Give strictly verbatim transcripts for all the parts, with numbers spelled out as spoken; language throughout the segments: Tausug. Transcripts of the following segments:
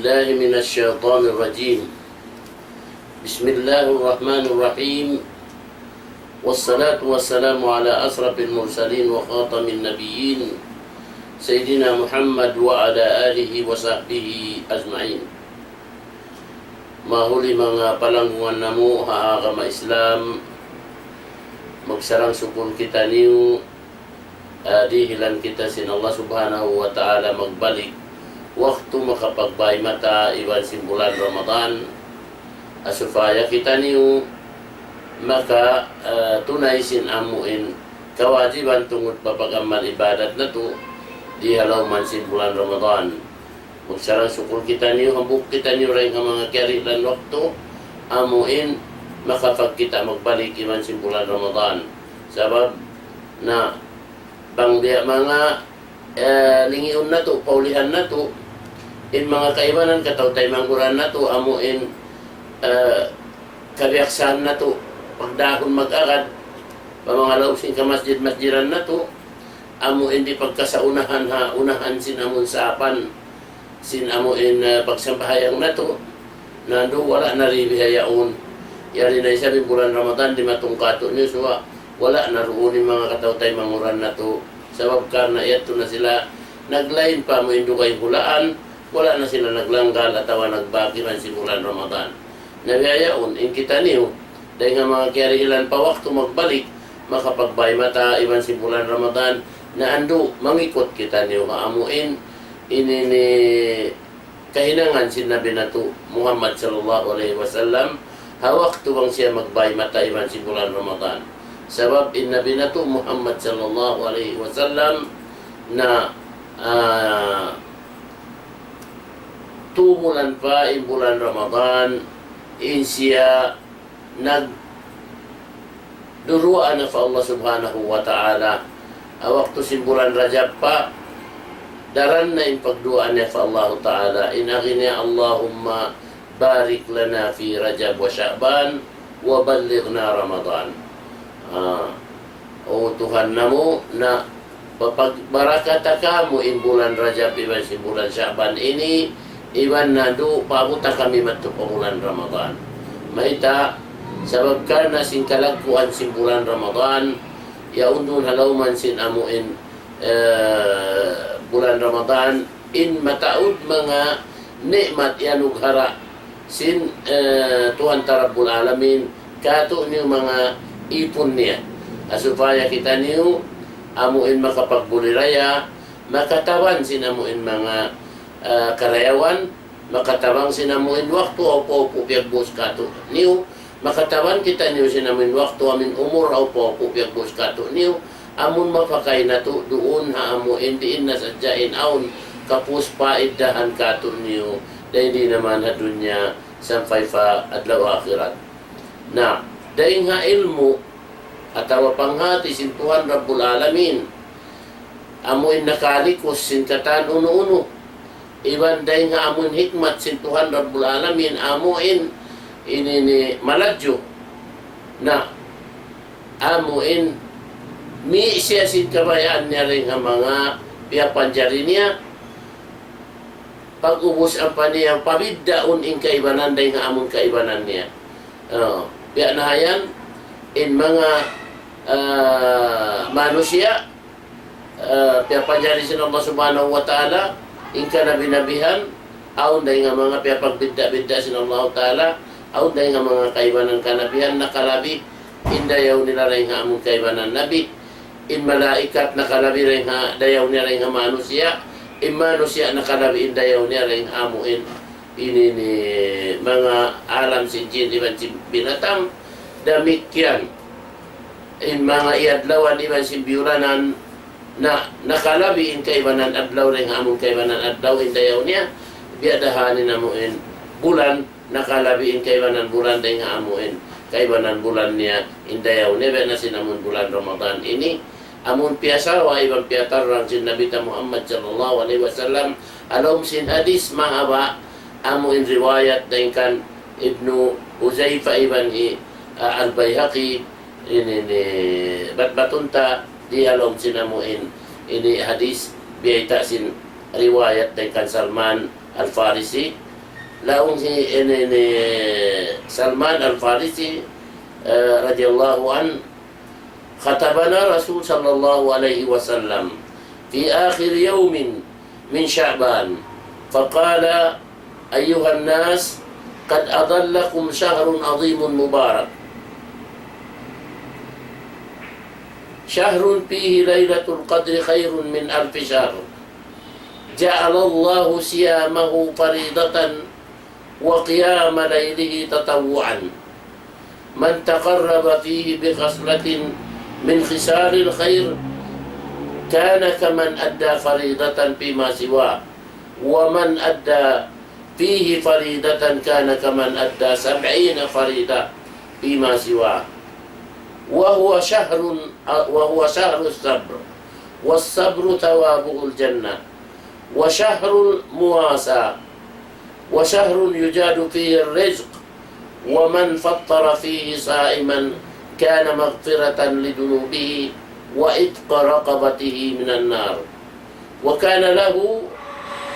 بالله من الشيطان الرجيم. بسم الله الرحمن الرحيم. والصلاة والسلام على أشرف المرسلين وخاتم النبيين سيدنا محمد وعلى آله وصحبه أجمعين. Mahuli manga palanggungan namu' ha agama Islam, magsarang-sukul kitaniyu, ah, dihilan kita sin Allah Subhanahu wa Ta'ala magbalik waktu makapagbay mata iban sin bulan Ramadan, ah, supaya kitaniyu maka, ah, tunay sin amu in kawajiban tungud pa pag-amal ibadat natu' di ha lawm sin bulan Ramadan. Magsarang-sukul kitaniyu, hambuuk kitaniyu dayn ha manga kiyarihilan waktu, amu in makapagkita' magbalik iban sin bulan Ramadan. Sabab na bang biya' manga, eh, lingiun natu', paulihan natu', in manga kaibanan kataw-taymanghuran natu', amu in, eh, kabiyaksahan natu', pagdahun mag-agad, pa manga lawm sin kamasjid-masjidan natu', amu in di' pagkasaunahan ha unahan sin amun saapan, sin amu in, eh, pagsambahayang natu', nandu' wala' na di bihaun. Yari na isab in bulan Ramadan dimatung kātu'niyu, suwa' wala' na duun in manga kataw-taymanghuran natu'. Sabab karna' yadtu na sila naglain pa amu in dugay hulaan, wala' na sila naglanggal atawa nagbak iban sin bulan Ramadan. Na bihaun, in kitaniyu, dayn ha manga kiyarihilan pa waktu magbalik, makapagbay mata iban sin bulan Ramadan, na andu' mangikut kitaniyu ha amu in, ini ni kahinangan sin Nabi natu' Muhammad sallallahu alayhi wasallam, ha waktu bang siya magbay mata iban sin bulan Ramadan. Sabab in Nabi natu' Muhammad sallallahu alayhi wasallam na, ah, tumulan pa in bulan Ramadan, in siya nagduwaa na pa Allah Subhanahu wa Ta'ala. Ha waktu sin bulan Rajab pa, daran na in pagduwaa niya pa Allah Ta'ala. In agi niya, اللهم بارك لنا في رجب وشعبان وبلغنا رمضان. Ah, O Tuhan namu', na papagbarakata kamu in bulan Rajab iban sin bulan Sha'ban ini, iban nandu' paabuta kami madtu pa bulan Ramadan. Mayta', sabab karna' sin kalagguan sin bulan Ramadan, yaun duun ha lawm sin amu in, eh, bulan Ramadan, in mataud manga ni'mat iyanughara sin, eh, Tuhan ta Rabbul Alamin, kātu'niyu manga ipun niya. Ha supaya kitaniyu amu in makapagbuliraya, makataban sin amu in manga, eh, karayawan, makatabang sin amu in waktu, hawpu-hawpu piyagbuhus kātu'niyu, makataban kitaniyu sin amu in waktu, amu in umur, hawpu-hawpu piyagbuhus kātu'niyu, amun mapakay natu' duun ha amu in diin na sadja in awn kapus paiddahan kātu'niyu, dayn di naman ha dunya sampay pa adlaw akhirat. Na, dayn ha ilmu' atawa panghati sin Tuhan Rabbul Alamin, amu in nakalikus sin katan unu-unu, iban dayn ha amu in hikmat sin Tuhan Rabbul Alamin, amu in ini ni maladju. Na, amu in mī siya sin kabayaan niya dayn ha manga piyapanjari niya, pag'ubus ampa niya pabiddaun in kaibanan dayn ha amun kaibanan niya. Oh, biya' na hayan, in manga, ah, manusiya', ah, piyapanjari sin Allah Subhanahu wa Ta'ala, in kanabi-nabihan, awn dayn ha manga piyapagbidda'-bidda' sin Allah Ta'ala, awn dayn ha manga kaibanan kanabihan, nakalabi, in dayaw nila dayn ha amun kaibanan nabi, in malaikat nakalabi dayn ha dayaw niya dayn ha manusiya', in manusiya' nakalabi in dayaw niya dayn ha amu in, ini ni manga alam sin jin iban sin binatang, damikkiyan in manga iyadlawan iban sin biyulanan, na nakalabi in kaibanan adlaw dayn ha amun kaibanan adlaw in dayaw niya, biya' da ha ini namu' in bulan, nakalabi in kaibanan bulan dayn ha amu in kaibanan bulan niya, in dayaw niya, biya' na sin amun bulan Ramadan ini, amun piyasawa iban piyatarrang sin Nabi ta Muhammad sallallahu alayhi wasallam, ha lawm sin hadis mahaba', amu in riwayat dayn kan Ibnu Huzaifa iban hi, ah, Al-Bayhaqi, ini ni batbatun ta di ha lawm sin amu in, ini hadis, biyayta' sin riwayat dayn kan Salman Al-Farisi, Laung hi ini, ini Salman Al-Farisi, eh, radiyallahu anhu, خطبنا رسول صلى الله عليه وسلم في آخر يوم من شعبان فقال: أيها الناس، قد أظلكم شهر عظيم مبارك، شهر فيه ليلة القدر خير من ألف شهر، جعل الله صيامه فريضة وقيام ليله تطوعا، من تقرب فيه بخصلة من خصال الخير كان كمن أدى فريضة فيما سواه، ومن أدى فيه فريضة كان كمن أدى سبعين فريضة فيما سواه. وهو شهر، وهو شهر الصبر، والصبر ثوابه الجنة، وشهر المواساة، وشهر يجاد فيه الرزق، ومن فطر فيه صائما كان مغفرة لذنوبه وعتق رقبته من النار، وكان له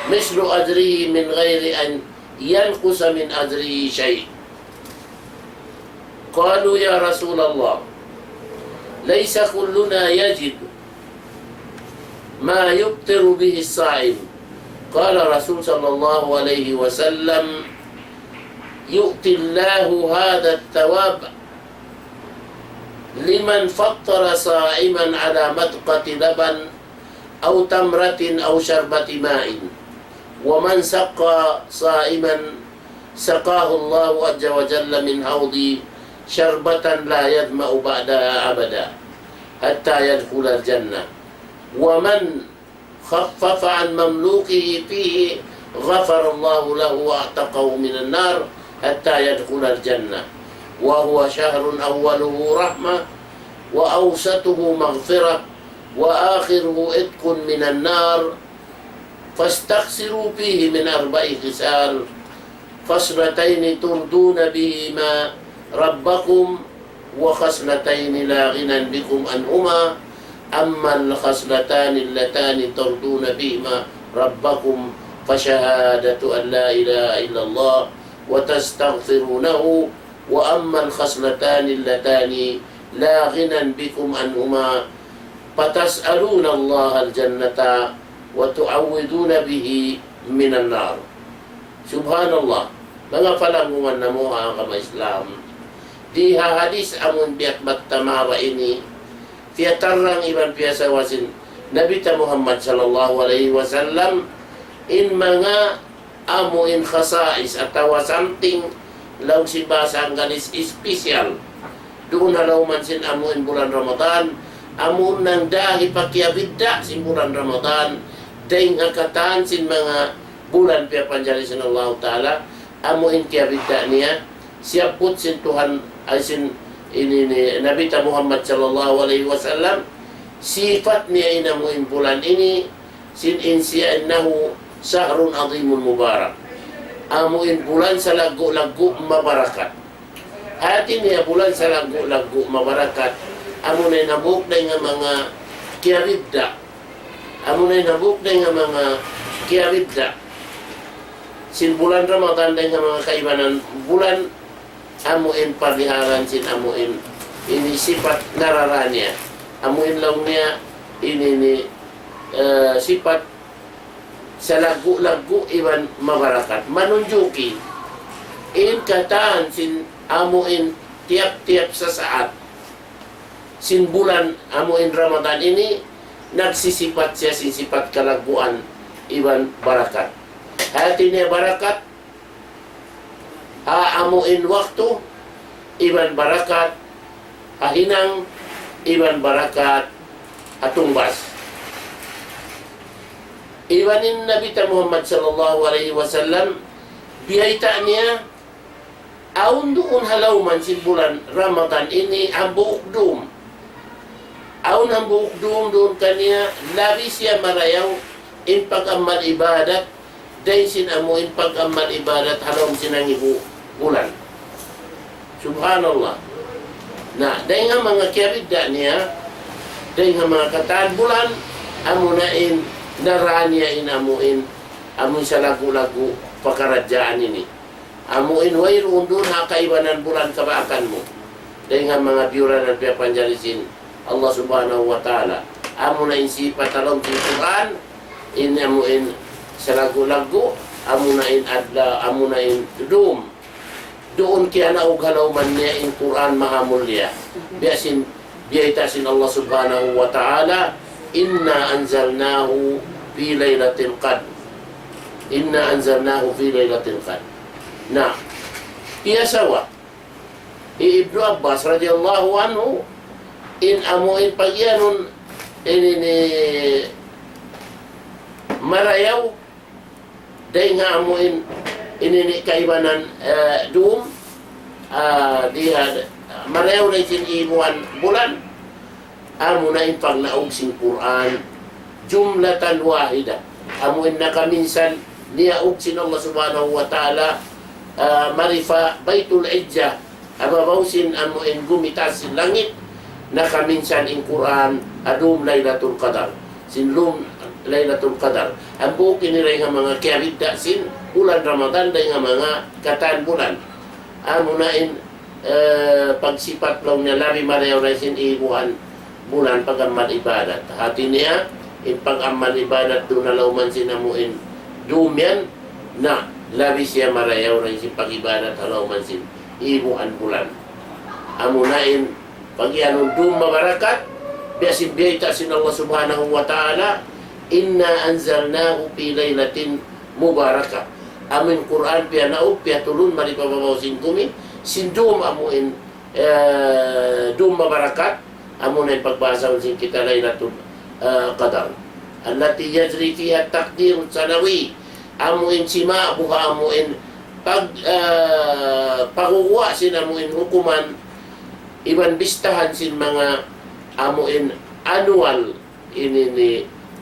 مثل أجره من غير أن ينقص من أجره شيء. قالوا: يا رسول الله، ليس كلنا يجد ما يفطر به الصائم. قال رسول صلى الله عليه وسلم: يؤتي الله هذا الثواب لمن فطر صائما على مذقة لبن أو تمرة أو شربة ماء، ومن سقى صائما سقاه الله عز وجل من حوضي شربة لا يظمأ بعدها أبدا حتى يدخل الجنة، ومن خفف عن مملوكه فيه غفر الله له وأعتقه من النار حتى يدخل الجنة، وهو شهر أوله رحمة وأوسطه مغفرة وآخره عتق من النار، فاستكثروا فيه من أربع خصال، خصلتين ترضون بهما ربكم، وخصلتين لا غنى بكم عنهما، أما الخصلتان اللتان ترضون بهما ربكم فشهادة أن لا إله إلا الله وتستغفرونه، وأما الخصلتان اللتان لا غنى بكم عنهما فتسألون الله الجنة وتعوذون به من النار. Subhanallah. Manga palanggungan namu' ha agama Islam. Di ha hadis amun biya' magtama ba ini, piyatarrang iban piyasawa sin Nabi ta Muhammad sallallahu alayhi wasallam, in manga amu in khasais atawa something, laung sin bahasa Anggalis, special. Duun ha lawm sin amu in bulan Ramadan, amu in nagdahi pa kiyabidda' sin bulan Ramadan, dayn ha katan sin manga bulan piyapanjari sin Allahu Ta'ala, amu in kiyabidda' niya, siyabbut sin Tuhan, ay sin ini ni Nabi ta Muhammad sallallahu alayhi wasallam, sipat niya in amu in bulan ini, sin in siya إنه شهر عظيم مبارك. Amu in bulan salaggu'-laggu' mabarakat. Hati niya bulan salaggu'-laggu' mabarakat. Amu na in hambuuk dayn ha manga kiyabidda'. Amu na in hambuuk dayn ha manga kiyabidda'. Sin bulan Ramadan dayn ha manga kaibanan bulan amu in palihalan sin amu in, ini sipat narara niya. Amu in laung niya, ini ni, eh, sipat salaggu'-laggu' iban mabarakat. Manunjuki, in katan sin amu in tiyap-tiyap sasaat sin bulan amu in Ramadan ini, nagsisipat siya sin sipat kalagguan iban barakat. Hati niya barakat, ha amu in waktu, iban barakat ha hinang, iban barakat ha tungbas. Iban in Nabi ta Muhammad sallallahu alayhi wasallam, biyayta' niya, awn duun ha lawm sin bulan Ramadan ini hambuuk dum. Awn hambuuk dum duun kaniya, labi siya marayaw in pag-amal ibadat, dayn sin amu in pag-amal ibadat ha lawm sin hangibu bulan. Subhanallah. Na, dayn ha manga kiyabidda' niya, dayn ha manga katan bulan, amu na in, narā niya in amu in, amu in salaggu'-laggu' pakaradjaan ini. Amu in wayruun duun ha kaibanan bulan kabaakan mu. Dayn ha manga biyuran piyapanjari sin Allah Subhanahu wa Ta'ala. Amu na in sipat ha lawm sin Qur'an, in amu in salaggu'-laggu', amu na in adlaw, amu na in dum. Duun kiyanaug ha lawman niya in Qur'an maha mulia. Biya' sin, biyayta' sin Allah Subhanahu wa Ta'ala, إنا أنزلناه في ليلة القدر. إنا أنزلناه في ليلة القدر. Na, piyasawa hi Ibnu Abbas radiyallahu anhu, in amu in pagiyanun ini ni marayaw, dayn ha amu in ini ni kaibanan, eh, dum, ah, diya, marayaw na sin ibuhan bulan, amu na in pagnaug sin Qur'an, جملة واحدة. Amu in nakaminsan niyaug sin Allah Subhanahu wa Ta'ala, ah, mari pa Baytul Izza, ha babaw sin amu in gumi taas sin langit, nakaminsan in Qur'an, ha dum Laylatul Qadar. Sin lum Laylatul Qadar. Hambuuk ini dayn ha manga kiyabidda' sin bulan Ramadan, dayn ha manga katan bulan. Amu na in, eh, pagsipat laung niya labi marayaw na sin ibuhan bulan pag-amal ibadat. Hati niya, in pag-amal ibadat duun ha lawman sin amu in dum yan, na labi siya marayaw na sin pag-ibadat ha lawman sin ibuhan bulan. Amu na in pagiyanun dum mabarakat, biya' sin biyayta' sin Allah Subhanahu wa Ta'ala, إنا أنزلناه في ليلة مباركة. Amu in Qur'an piyanaug, piyaturun, mari pa babaw sin gumi, sin dum amu in, eh, dum mabarakat, amu na in pagbahasahun sin kita Laylatul, eh, Qadar. التي يجري فيها التقدير السنوي. Amu in sima' buha amu in pag, eh, pagguwa' sin amu in hukuman iban bistahan sin manga amu in annual ini ni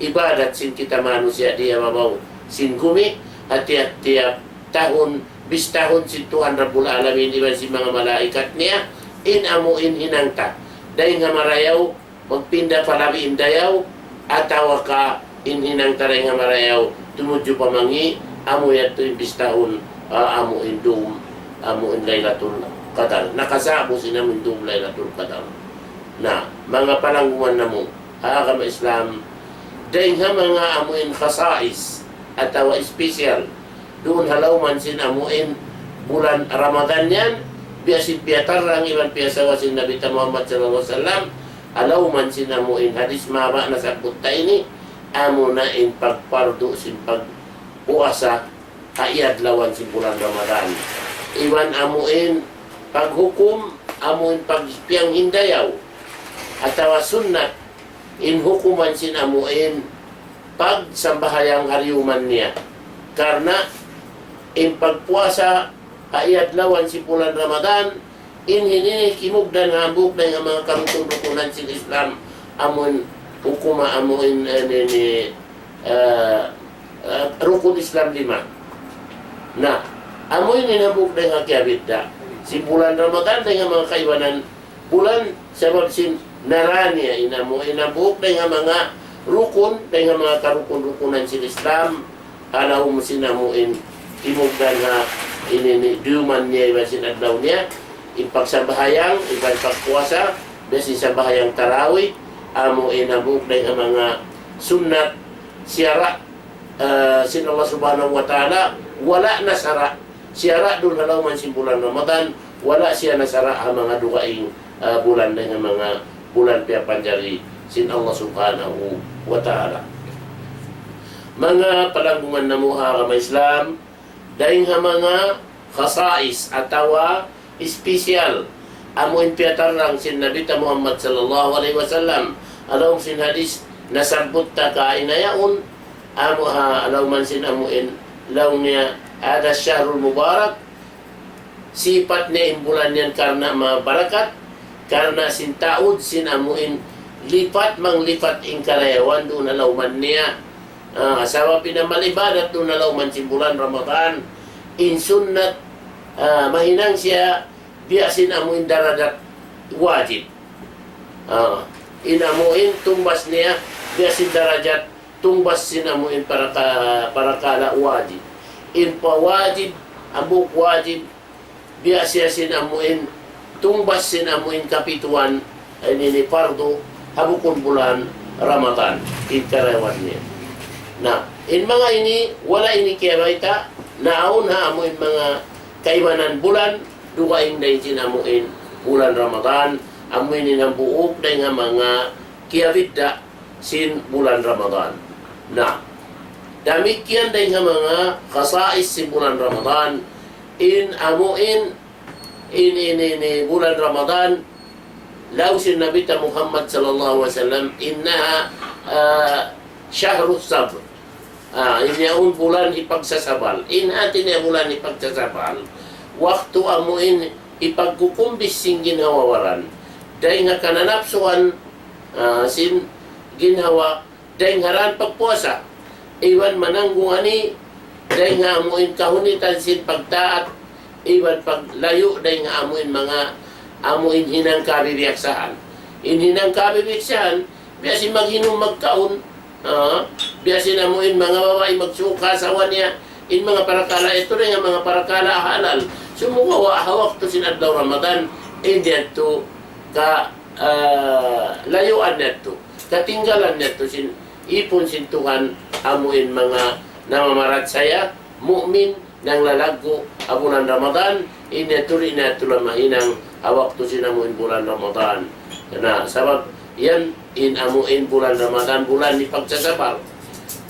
ibadat sin kita manusiya' di ha babaw sin gumi, ha tiyap-tiyap tahun, bistahun sin Tuhan Rabbul Alamin iban sin manga malaikat niya, in amu in hinang ta. Dayn ha marayaw, magpinda pa labi in dayaw, atawa ka in hinang ta dayn ha marayaw, tumudju pa mangi', amu yadtu in bistahun, ah, amu in dum, amu in Laylatul Qadar. Nakasa'bu sin amu in dum Laylatul Qadar. Na, manga palanggungan namu', ha agama Islam, dayn ha manga amu in khasais, atawa special, duun ha lawman sin amu in bulan Ramadan yan, biya' sin piyatarrang iban piyasawa sin Nabi ta Muhammad sallallahu alayhi wasallam, ha lawman sin amu in hadis mabaya' nasabbut ta ini, amu na in pagpardu sin pagpuasa ha iyadlawan sin bulan Ramadan. Iban amu in paghukum, amu in pagpiyanghindayaw, atawa sunnat, in hukuman sin amu in pagsambahayang ha diyuman niya. Karna' in pagpuasa ha iyadlawan sin bulan Ramadan, in ini kimugdan hambuuk dayn ha manga karukun-rukunan sin Islam, amu in hukuma, amu in, eh, ini, eh, eh, rukun Islam lima. Na, amu ini hambuuk dayn ha kiyabidda' sin bulan Ramadan dayn ha manga kaibanan bulan, sabab sin naraniya in amu in hambuuk dayn ha manga rukun, dayn ha manga karukun-rukunan sin Islam, ha lawm sin amu in timugdan ha ini ni diyuman niya iban sin adlaw niya, in pagsambahayang, iban pagpuasa, biya' sin sambahayang tarawih, amu in hambuuk dayn ha manga sunnat siyara', eh, sin Allah Subhanahu wa Ta'ala, wala' nasara', siyara' duun ha lawman sin bulan Ramadan, wala' siya nasara' ha manga dugaing, ah, bulan dayn ha manga bulan piyapanjari sin Allah Subhanahu wa Ta'ala. Manga palanggungan namu' ha agama Islam, dayn ha manga khasais atawa special, amu in piyatarrang sin Nabi ta Muhammad sallallahu alayhi wasallam, ha lawm sin hadis nasabbut ta kaina yaun, amu ha, ha lawman sin amu in laung niya, هذا الشهر المبارك, sipat niya in bulan yan karna' mabarakat, karna' sin taud sin amu in lipat manglipat in karayawan duun ha lawman niya. Ah, sabab in amal ibadat duun ha lawman sin bulan Ramadan, in sunnat, ah, mahinang siya biya' sin amu in darajat wajib. Ah, in amu in tungbas niya biya' sin darajat tungbas sin amu in paraka-, parakala' wajib. In pa wajib, hambuuk wajib, biya' siya sin amuin, tungbas sin amuin kapituan, ini ini pardu, ha bukun bulan Ramadan, in karayawan niya. Na, in manga ini, wala' ini kiyabayta', naawn ha amuin manga kaibanan bulan, dugaing dayn sin amuin bulan Ramadan, amuin in hambuuk dayn ha manga kiyabidda' sin bulan Ramadan. Na, damikkiyan dayn ha manga khasais sin bulan Ramadan, in amuin, in, in, in, in bulan Ramadan, laung sin Nabi ta Muhammad sallallahu alayhi wasallam, إنها, ah, شهر الصبر. Ah, in yaun bulan hipagsasabal. In hati niya bulan hipagsasabal, waktu amuin hipagkukumbis sin ginhawa-baran dayn ha kananapsuhan, ah, sin ginhawa, dayn ha raan pagpuasa, iban mananggungan ini dayn ha amuin kahunitan sin pagtaat, iban paglayu' dayn ha amuin manga, amuin hinang kabibiyaksahan. In hinang kabibiyaksahan, biya' sin maghinum magkaun, ah, biya' sin amuin manga babai magsuuk ha asawa niya, in manga parakala' yadtu dayn ha manga parakala' halal. Sumagawa' ha waktu sin adlaw Ramadan, in yadtu ka, ah, layuan yadtu, katinggalan yadtu sin ipun sin Tuhan, amuin manga namamarachaya, mu'min, nanglalaggu' ha bulan Ramadan, in yadtu di' na yadtu la mahinang ha waktu sin amuin bulan Ramadan. Na, sabab yan in amuin bulan Ramadan, bulan hipagsasabar.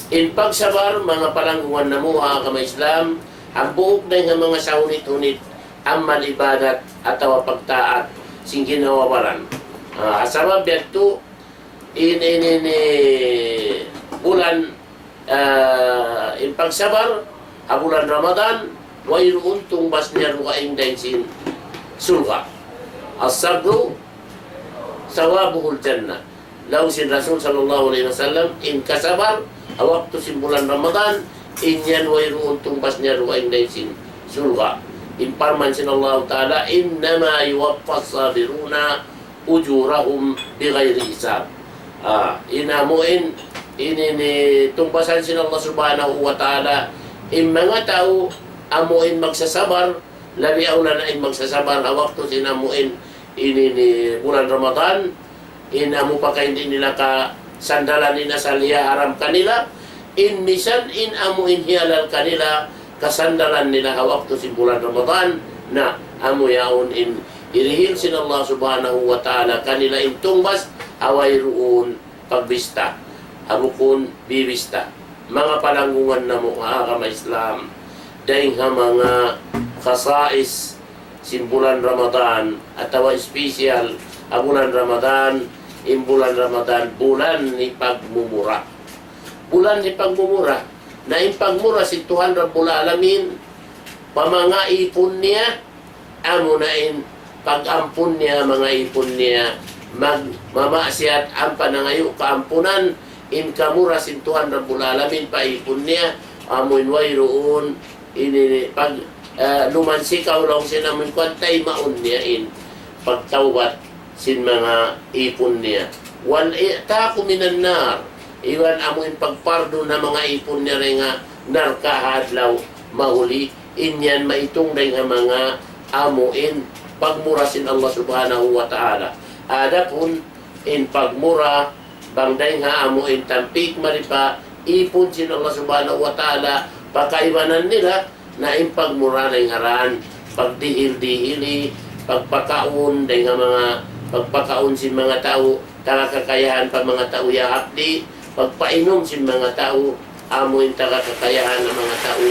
In pagsabar, manga palanggungan namu' ha agama Islam, hambuuk dayn ha manga sahunit-hunit amal ibadat atawa pagtaat sin ginhawa-baran. Ah, sabab yadtu, in, in, in, in bulan, ah, in pagsabar ha bulan Ramadan, wayruun tungbas niya dugaing dayn sin surga'. الصبر ثوابه الجنة. Laung sin Rasul sallallahu alayhi wasallam, in kasabar ha waktu sin bulan Ramadan, in yan wayruun tungbas niya dugaing dayn sin surga'. In parman sin Allah Ta'ala, إنما يوفى الصابرون أجورهم بغير حساب. Ah, in amuin, in, in, in tungbasan sin Allah Subhanahu wa Ta'ala, in manga tau amuin magsasabar, labi awla na in magsasabar ha waktu sin amuin, in, in bulan Ramadan, in amu pakain di' nila kasandalan in asal hiyaharam kanila, in misan in amuin hihalal kanila, kasandalan nila ha waktu sin bulan Ramadan, na amu yaun in hirihil sin Allah Subhanahu wa Ta'ala kanila in tungbas, ha wayruun pagbista, ha bukun bibista. Manga palanggungan namu' ha agama Islam, dayn ha manga khasais sin bulan Ramadan, atawa special ha bulan Ramadan, in bulan Ramadan, bulan hipagmumura. Bulan hipagmumura. Na in pagmura sin Tuhan Rabbul Alamin, pa manga ipun niya, amuna in pag-ampun niya, manga ipun niya, mag-, mama'siyat, ampa nangayu' kaampunan, in kamura sin Tuhan Rabbul Alamin pa ipun niya, amuin wayruun, ini, pag, ah, lumansi kaw laung sin amuin kuwan, taymaun niya in pagtawbat sin manga ipun niya. والعتاق من النار, iban amuin pagpardun ha manga ipun niya dayn ha narka' ha adlaw mahuli, in yan maitung dayn ha manga amuin pagmura sin Allah Subhanahu wa Ta'ala. Adapun in pagmura, bang dayn ha amuin tampik mari pa ipun sin Allah Subhanahu wa Ta'ala, pa kaibanan nila, na in pagmura dayn ha raan, pagdihil-dihili, pagpakaun dayn ha manga, pagpakaun sin manga tau taga kakayahan pa manga tau yahapdi', pagpainum sin manga tau amuin taga kakayahan ha manga tau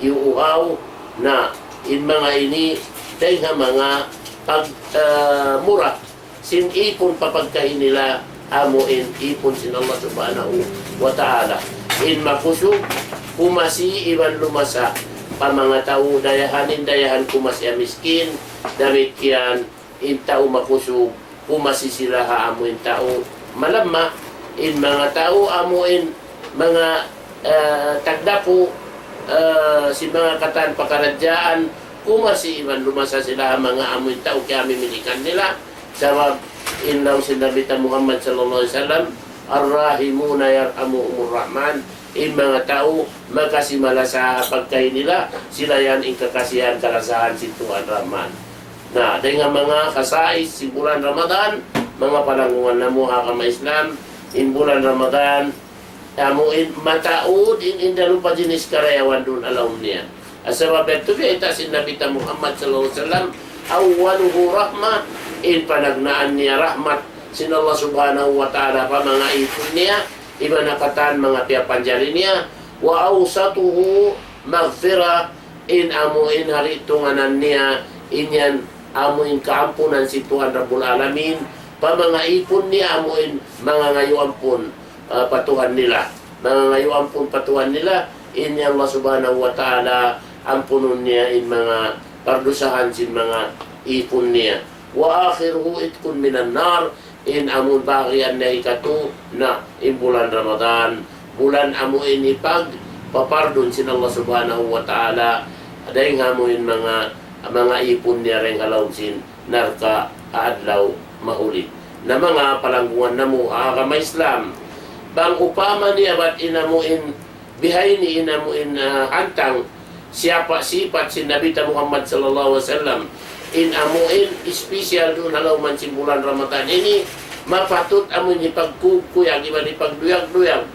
iyuuhaw, na in manga ini dayn ha manga pag, ah, mura sin ipun pa pagkahi nila, amuin ipun sin Allah Subhanahu wa Ta'ala. In makusug, kumasi iban lumasa pa manga tau dayahan, in dayahan kumasi ha miskin, damikkiyan in tau makusug, kumasi sila ha amuin tau malamma, in manga tau amuin manga, eh, tagdapu', eh, sin manga katan pakaradjaan, kumasi iban lumasa sila ha manga amuin tau kiyamimilikan nila. Sabab in laung sin Nabi ta Muhammad sallallahu alayhi wasallam, الراحمون يرحمهم الرحمن, In manga tau makasi malasa pagkahi nila, sila yan in kakasihan kalasahan sin Tuhan Rahman. Na, dayn ha manga khasais sin bulan Ramadan, manga palanggungan namu' ha agama Islam, in bulan Ramadan, amu in mataud in indalupa jinis karayawan duun ha lawm niya. Sabab yadtu biyayta' sin Nabi ta Muhammad sallallahu alayhi wasallam, أوله رحمة, in panagnaan niya rahmat sin Allah Subhanahu wa Ta'ala pa manga ipun niya, iban ha katan manga piyapanjari niya, وأوسطه مغفرة, in amu in hari tunganan niya, in yan amu in kaampunan sin Tuhan Rabbul Alamin, pa manga ipun niya amu in mangangayu' ampun, ah, pa Tuhan nila. Mangangayu' ampun pa Tuhan nila, in Allah Subhanahu wa Ta'ala ampunun niya in manga pardusahan sin manga ipun niya. وآخره عتق من النار, in amun bahagian niya hikatu, na in bulan Ramadan, bulan amu in hipagpapardun sin Allah Subhanahu wa Ta'ala, dayn ha amu in manga, manga ipun niya dayn ha lawm sin narka' ha adlaw mahuli. Na manga palanggungan namu' ha agama Islam, bang upama niya bat in amu in bihaini in amu in, ah, hantang siyapa sipat sin Nabi ta Muhammad sallallahu alayhi wasallam, in amu in special duun ha lawm sin bulan Ramadan ini, mapatut amu in hipagkukuyag, iban hipagduyag-duyag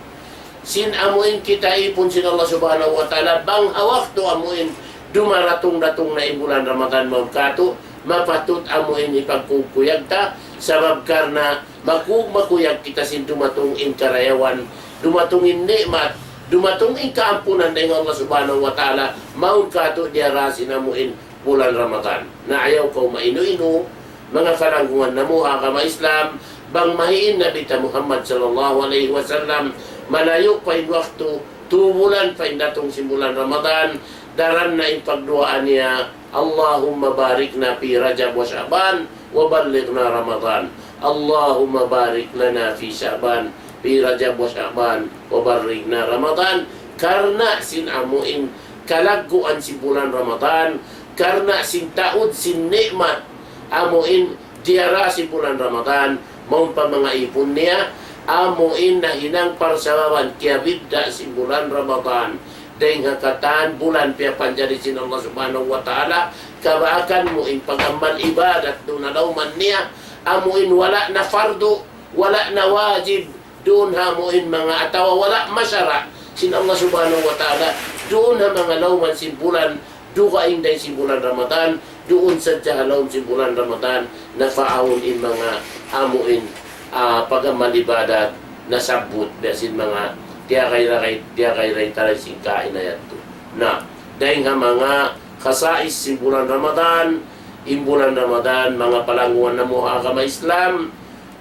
sin amu in kita ipun sin Allah Subhanahu wa Ta'ala, bang ha waktu amu in dumaratung-datung na in bulan Ramadan mawn katu', mapatut amu in hipagkukuyag ta, sabab karna' makug-, makuyag kita sin dumatung in karayawan, dumatung in ni'mat, dumatung in kaampunan dayn ha Allah Subhanahu wa Ta'ala, mawn katu' diyara sin amu in bulan Ramadan. Na ayaw kaw mainu-inu, manga palanggungan namu' ha agama Islam, bang mahi in Nabi ta Muhammad sallallahu alayhi wasallam, malayu' pa in waktu, tū bulan pa in datung sin bulan Ramadan, daran na in pagduwaa niya, اللهم باركنا في رجب وشعبان وبلغنا رمضان. اللهم بارك لنا في شعبان، في رجب وشعبان وبلغنا رمضان. Karna' sin amu in kalagguan sin bulan Ramadan, karna' sin taud sin ni'mat amu in diyara sin bulan Ramadan, mawn pa manga ipun niya, amu in nahinang parsababan kiyabidda' sin bulan Ramadan dayn ha katan bulan piyapanjari sin Allah Subhanahu wa Ta'ala, kabaakan mu in pag-amal ibadat duun ha lawm niya, amu in wala' na fardu, wala' na wajib, duun ha amu in manga atawa wala' masara' sin Allah Subhanahu wa Ta'ala, duun ha manga lawm sin bulan, dugaing dayn sin bulan Ramadan, duun sadja ha lawm sin bulan Ramadan, napaawn in manga amu in, ah, pag-amal ibadat, nasabbut, biya' sin manga tiyagay-ragay, tiyagay-ragay taray sin kaina yadtu. Na, dayn ha manga khasais sin bulan Ramadan, in bulan Ramadan, manga palanggungan namu' ha agama Islam,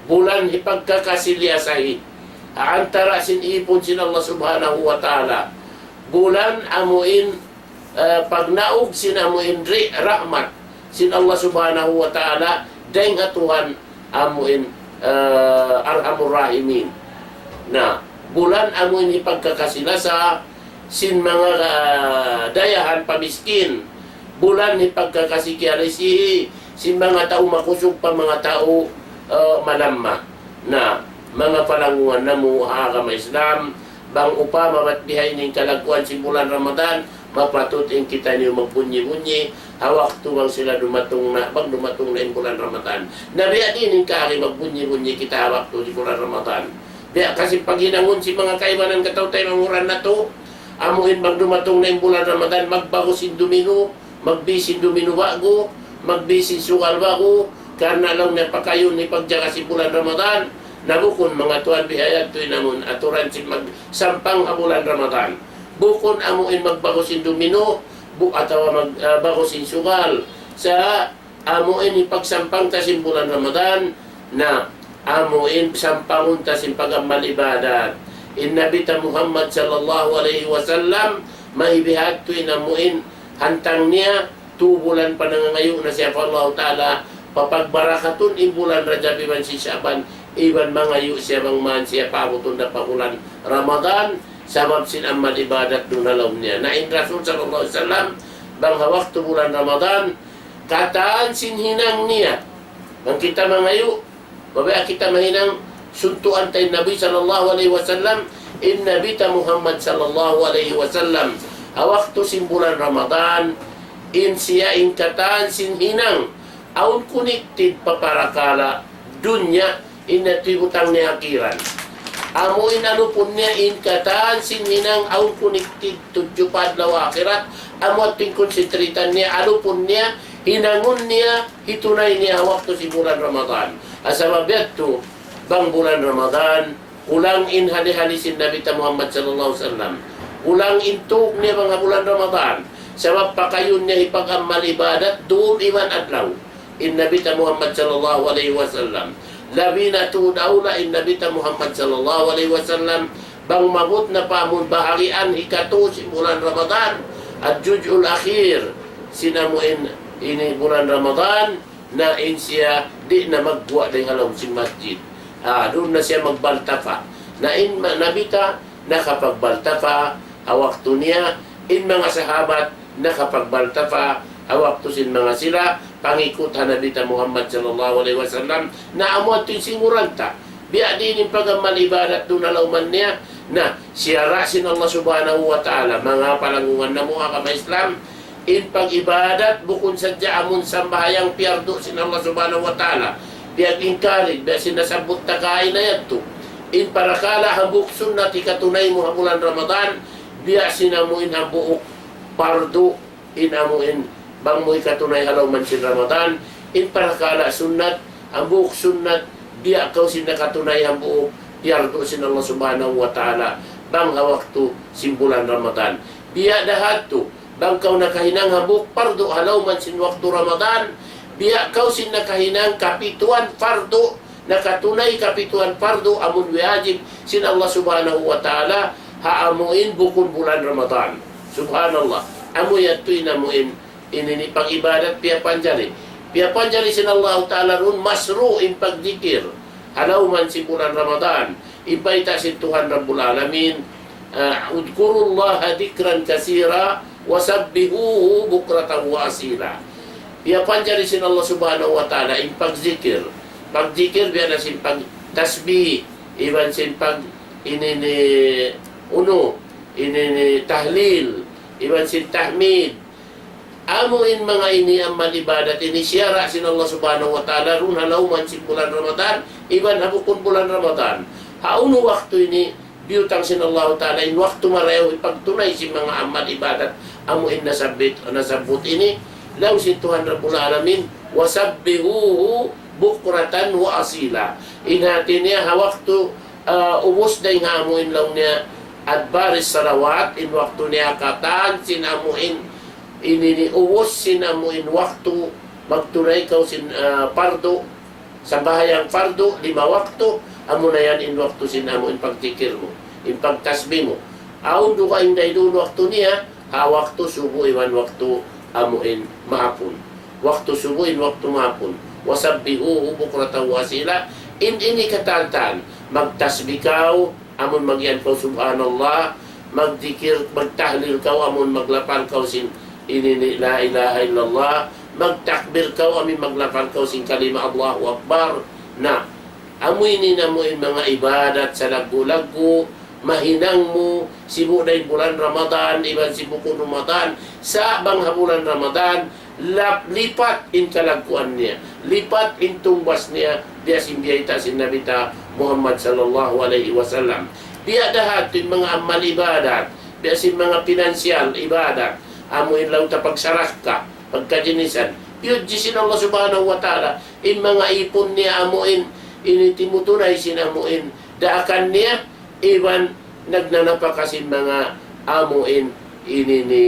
bulan hipagkakasi-liyasahi ha antara' sin ipun sin Allah Subhanahu wa Ta'ala. Bulan amu in, eh, pagnaug sin amu in ri-, rahmat sin Allah Subhanahu wa Ta'ala, dayn ha Tuhan amu in, eh, Arhamur Rahimin. Na, bulan amu in hipagkakasi-lasa sin manga, ah, dayahan pa miskin. Bulan hipagkakasi-kiyarisihi sin manga tau makusug pa manga tau, ah, malamma. Na, manga palanggungan namu' ha agama Islam, bang upama bat bihaini in kalagguan sin bulan Ramadan, mapatut in kitaniyu magbunyi-bunyi, ha waktu bang sila dumatung na, bang dumatung na in bulan Ramadan. Na biya' diin in kaagi magbunyi-bunyi kita ha waktu sin bulan Ramadan. Biya' kasi paghinangun sin manga kaibanan kataw-taymanghuran natu', amu in bang dumatung na in bulan Ramadan, magbagus in duminu, magbi sin duminu ba'gu, magbi sin sugal ba'gu, karna' laung niya pakayun hipagjaga sin bulan Ramadan, na bukun manga tuwan biha' yadtu in amun aturan sin magsampang ha bulan Ramadan. Bukun amu in magbagus in duminu, bu-, atawa mag-, ah, bagus in sugal. Sa' amu in hipagsampang ta sin bulan Ramadan, na amu in sampangun ta sin pag-amal ibadat. In Nabi ta Muhammad sallallahu alayhi wasallam, mahi bihadtu in amu in hantang niya, tū bulan pa nangangayu' na siya pa Allah Ta'ala, papagbarakatun in bulan Rajab iban sin Sha'ban, iban mangayu' siya bang man siya paabutun da pa bulan Ramadan, sabab sin amal ibadat duun ha lawm niya. Na in Rasul sallallahu alayhi wasallam, bang ha waktu bulan Ramadan, katan sin hinang niya. Bang kita mangayu', mabaya' kita mahinang suntuan ta in Nabi sallallahu alayhi wasallam, in Nabi ta Muhammad sallallahu alayhi wasallam, ha waktu sin bulan Ramadan, in siya in katan sin hinang, awn connected pa parakala' dunya, in yadtu hibutang niya akhirat. Amu in alupun niya in katan sin hinang awn connected tudju pa adlaw akhirat, amu yadtu in concentrate niya, alupun niya, hinangun niya, hitunay niya ha waktu sin bulan Ramadan. Sabab yadtu, bang bulan Ramadan, kulang in hali-hali sin Nabi ta Muhammad sallallahu alayhi wasallam. Kulang in tug niya bang ha bulan Ramadan. Sabab pakayun niya hipag-amal ibadat, dum iban adlaw. In Nabi ta Muhammad sallallahu alayhi wasallam. Labi na tuud awla in Nabi ta Muhammad sallallahu alayhi wasallam. Bang maabut na pa amun bahagian hikatu sin bulan Ramadan. Al-juz'ul akhir. Sin amu in ini bulan Ramadan. Na in siya di' na magguwa' dayn ha lawm sin masjid. Ah, duun na siya magbaltafa. Na in ma-, Nabi ta nakapagbaltafa ha waktu niya, in manga sahabat nakapagbaltafa ha waktu sin manga sila pangikut ha Nabi ta Muhammad sallallahu alayhi wasallam, na amu yadtu in singuran ta. Biya' diin in pag-amal ibadat duun ha lawman niya, na siyara' sin Allah Subhanahu wa Ta'ala, manga palanggungan namu' agama Islam, in pag-ibadat bukun sadja amun sambahayang piyardu sin Allah Subhanahu wa Ta'ala. Piyag-encourage, biya' sin nasabbut ta kaina yadtu. In parakala' hambuuk sunnat hikatunay mu ha bulan Ramadan, biya' sin amu in hambuuk pardu, in amu in bang mu hikatunay ha lawman sin Ramadan, in parakala' sunnat, hambuuk sunnat, biya' kaw sin nakatunay hambuuk piyardu sin Allah Subhanahu wa Ta'ala, bang ha waktu sin bulan Ramadan. Biya' da hadtu, bang kaw nakahinang hambuuk pardu ha lawman sin waktu Ramadan, biya' kaw sin nakahinang kapituan pardu, nakatunay kapituan pardu amun wajib sin Allah Subhanahu wa Ta'ala, ha amu in bukun bulan Ramadan. Subhanallah. Amu yadtu in amu in, ini ini pag-ibadat piyapanjari. Piyapanjari sin Allah Ta'ala duun masru' in pagdikir ha lawman sin bulan Ramadan. In bayta' sin Tuhan Rabbul Alamin, ah, اذكروا الله ذكرا كثيرا وسبحوه بكرة وأصيلا. Piyapanjari sin Allah Subhanahu wa Ta'ala in pagzikir. Pagzikir biya' na sin pagtasbih, iban sin pag ini ini unu, ini ini tahlil, iban sin tahmid. Amu in manga ini amal ibadat ini siyara' sin Allah Subhanahu wa Ta'ala duun ha lawman sin bulan Ramadan, iban ha bukun bulan Ramadan. Ha unu waktu ini biyutang sin Allah Ta'ala in waktu marayaw hipagtunay sin manga amal ibadat, amu in nasabbit, nasabbut ini, laung sin Tuhan Rabbul Alamin, وسبحوه بكرة وأصيلا. In hati niya ha waktu, ah, ubus dayn ha amu in laung niya adbaris salawat, in waktu niya katan sin amu in ini ini ubus sin amu in waktu magtunay kaw sin, ah, pardu, sambahayang pardu, lima waktu, amu na yan in waktu sin amu in pagdikir mu, in pagtasbih mu. Awn dugaing dayn duun waktu niya, ha waktu subu iban waktu amu in mahapun. Waktu subu iban waktu mahapun. وسبحوه بكرة وأصيلا. In ini katan-katan, magtasbih kaw, amun mag-iyan kaw subhanallah, magdikir, magtahlil kaw, amun maglapal kaw sin ini ini la ilaha illallah, magtakbir kaw, amun maglapal kaw sin kalima Allahu Akbar. Na, amu ini na amu in manga ibadat salaggu'-laggu', mahinang mu, sibu' da in bulan Ramadan, iban sin bukun Ramadan, sa' bang ha bulan Ramadan, lap-, lipat in kalagguan niya, lipat in tungbas niya, biya' sin biyayta' sin Nabi ta Muhammad sallallahu alayhi wasallam. Biya' da hadtu in manga amal ibadat, biya' sin manga pinansyal ibadat, amu in laung ta pagsarakka, pagkajinisan. Piyudji sin Allah Subhanahu wa Ta'ala, in manga ipun niya amu in, ini timutunay sin amu in, daakan niya, iban nagnanapaka sin manga amu in, ini ini,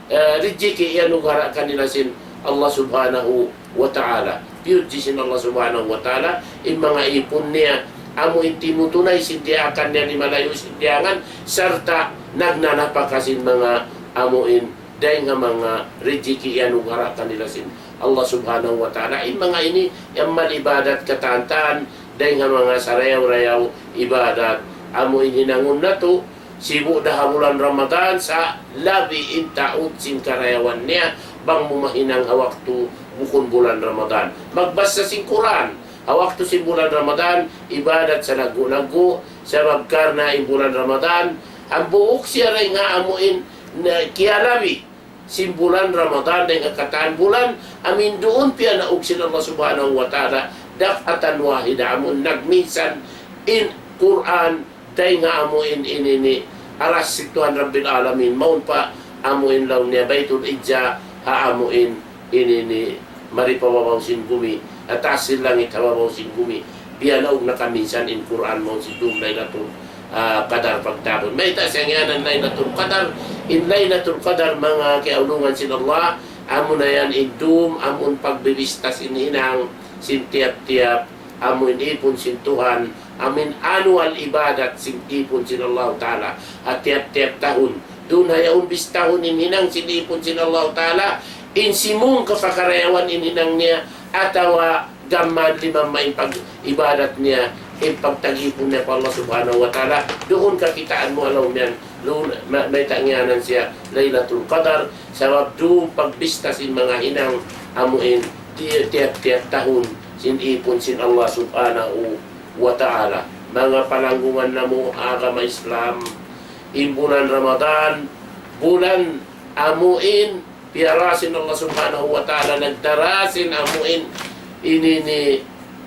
eh, rijiki' iyanugara' kanila sin Allah Subhanahu wa Ta'ala. Piyudji sin Allah Subhanahu wa Ta'ala, in manga ipun niya, amu in timutunay sin diyaakan niya di' malayu' sin diyangan, sarta' nagnanapaka sin manga amu in, dayn ha manga rijiki' iyanugara' kanila sin Allah Subhanahu wa Ta'ala. In manga ini, amal ibadat katan-katan, dayn ha manga sarayaw-rayaw ibadat, amu in hinangun natu', sibu' da ha bulan Ramadan sa' labi in taud sin karayawan niya, bang mu mahinang ha waktu bukun bulan Ramadan. Magbasa sin Qur'an, ha waktu sin bulan Ramadan, ibadat salaggu'-laggu', Sabab karna' in bulan Ramadan, hambuuk siya dayn ha amuin na kiyalabi sin bulan Ramadan dayn ha katan bulan, amuin duun piyanaug sin Allah Subhanahu wa Ta'ala, دفعة واحدة, amuin nagminsan in Qur'an, dayn ha amuin ini ni aras sin Tuhan Rabbil Alamin, mawn pa amuin laung niya Baitul Izza, ha amuin ini ni mari pa babaw sin gumi, ha taas sin langit ha babaw sin gumi. Piyanaug na kaminsan in Qur'an mawn sin dum Laylatul, ah, Qadar pagtabun. Mayta' siya ngiyanan Laylatul Qadar? In Laylatul Qadar, manga kiyaulungan sin Allah, amuna yan in dum, amun pagbibista sin hinang, sin tiyap-tiyap, amuin ipun sin Tuhan, amuin annual ibadat sin ipun sin Allah Ta'ala, ha tiyap-tiyap tahun. Duun ha yaun bistahun in hinang sin ipun sin Allah Ta'ala, in simung kapakarayawan in hinang niya, atawa gamman limamma in pag-ibadat niya, in pagtag-ipun niya pa Allah Subhanahu wa Ta'ala, duun kakitaan mu ha lawm yan, duun, ma-, mayta' ngiyanan siya Laylatul Qadar, sabab duun pagbista sin manga hinang amuin ti-, tiyap-tiyap tahun sin ipun sin Allah Subhanahu wa Ta'ala. Manga palanggungan namu' agama Islam, in bulan Ramadan, bulan amuin piyara sin Allah Subhanahu wa Ta'ala, nagdara sin amuin ini ni,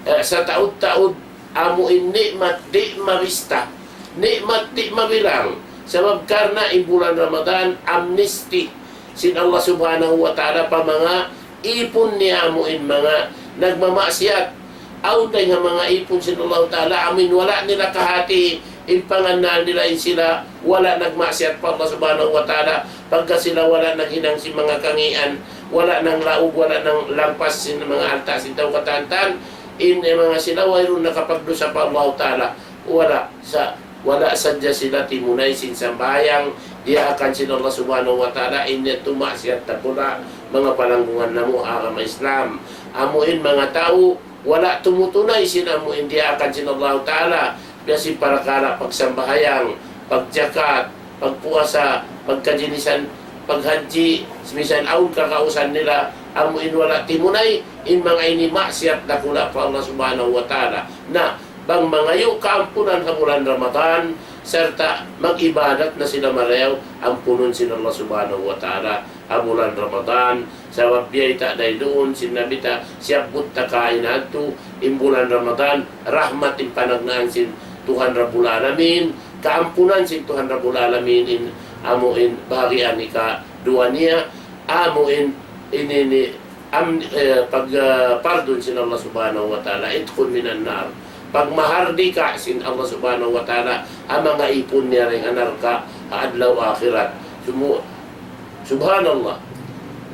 eh, sataud-taud amuin ni'mat di' mabista, ni'mat di' mabilang. Sabab karna' in bulan Ramadan, amnesty sin Allah Subhanahu wa Ta'ala pa manga ipun niya amuin manga nagmamaksiyat. Awn dayn ha manga ipun sin Allah Ta'ala, amuin wala' nila kahati in pangannal nila in sila wala' nagmaksiyat pa Allah Subhanahu wa Ta'ala, pagka sila wala' naghinang sin manga kangīan, wala' nanglaug, wala' nanglampas sin manga alta' sin tau katan-katan, in, eh, manga sila wayruun nakapagdusa pa Allah Ta'ala. Wala' sa-, wala' sadja sila timunay sin sambahayang diyaakan sin Allah Subhanahu wa Ta'ala, in yadtu maksiyat dakula', manga palanggungan namu' agama Islam. Amuin manga tau, wala' tumutunay sin amuin diyaakan sin Allah Ta'ala, biya' sin parakala' pagsambahayang, pagjakat, pagpuasa, pagkajinisan, paghajji, misan awn kakausan nila, amuin wala' timunay, in manga ini maksiyat dakula' pa Allah Subhanahu wa Ta'ala. Na, bang mangayu' kaampunan ha bulan Ramadan, sarta' mag-ibadat na sila marayaw, ampunun sin Allah Subhanahu wa Ta'ala ha bulan Ramadan. Sabab biyayta' da isab duun sin Nabi ta, siyabbut ta kaina yadtu, in bulan Ramadan, rahmat in panagnaan sin Tuhan Rabbul Alamin, kaampunan sin Tuhan Rabbul Alamin in amuin bahagian ikaduwa niya, amuin ini ni am, eh, pag, ah, pardun sin Allah Subhanahu wa Ta'ala, عتق من النار. Pagmahardika sin Allah Subhanahu wa Ta'ala, ha manga ipun niya dayn ha narka', ha adlaw akhirat. Sumu-, subhanallah.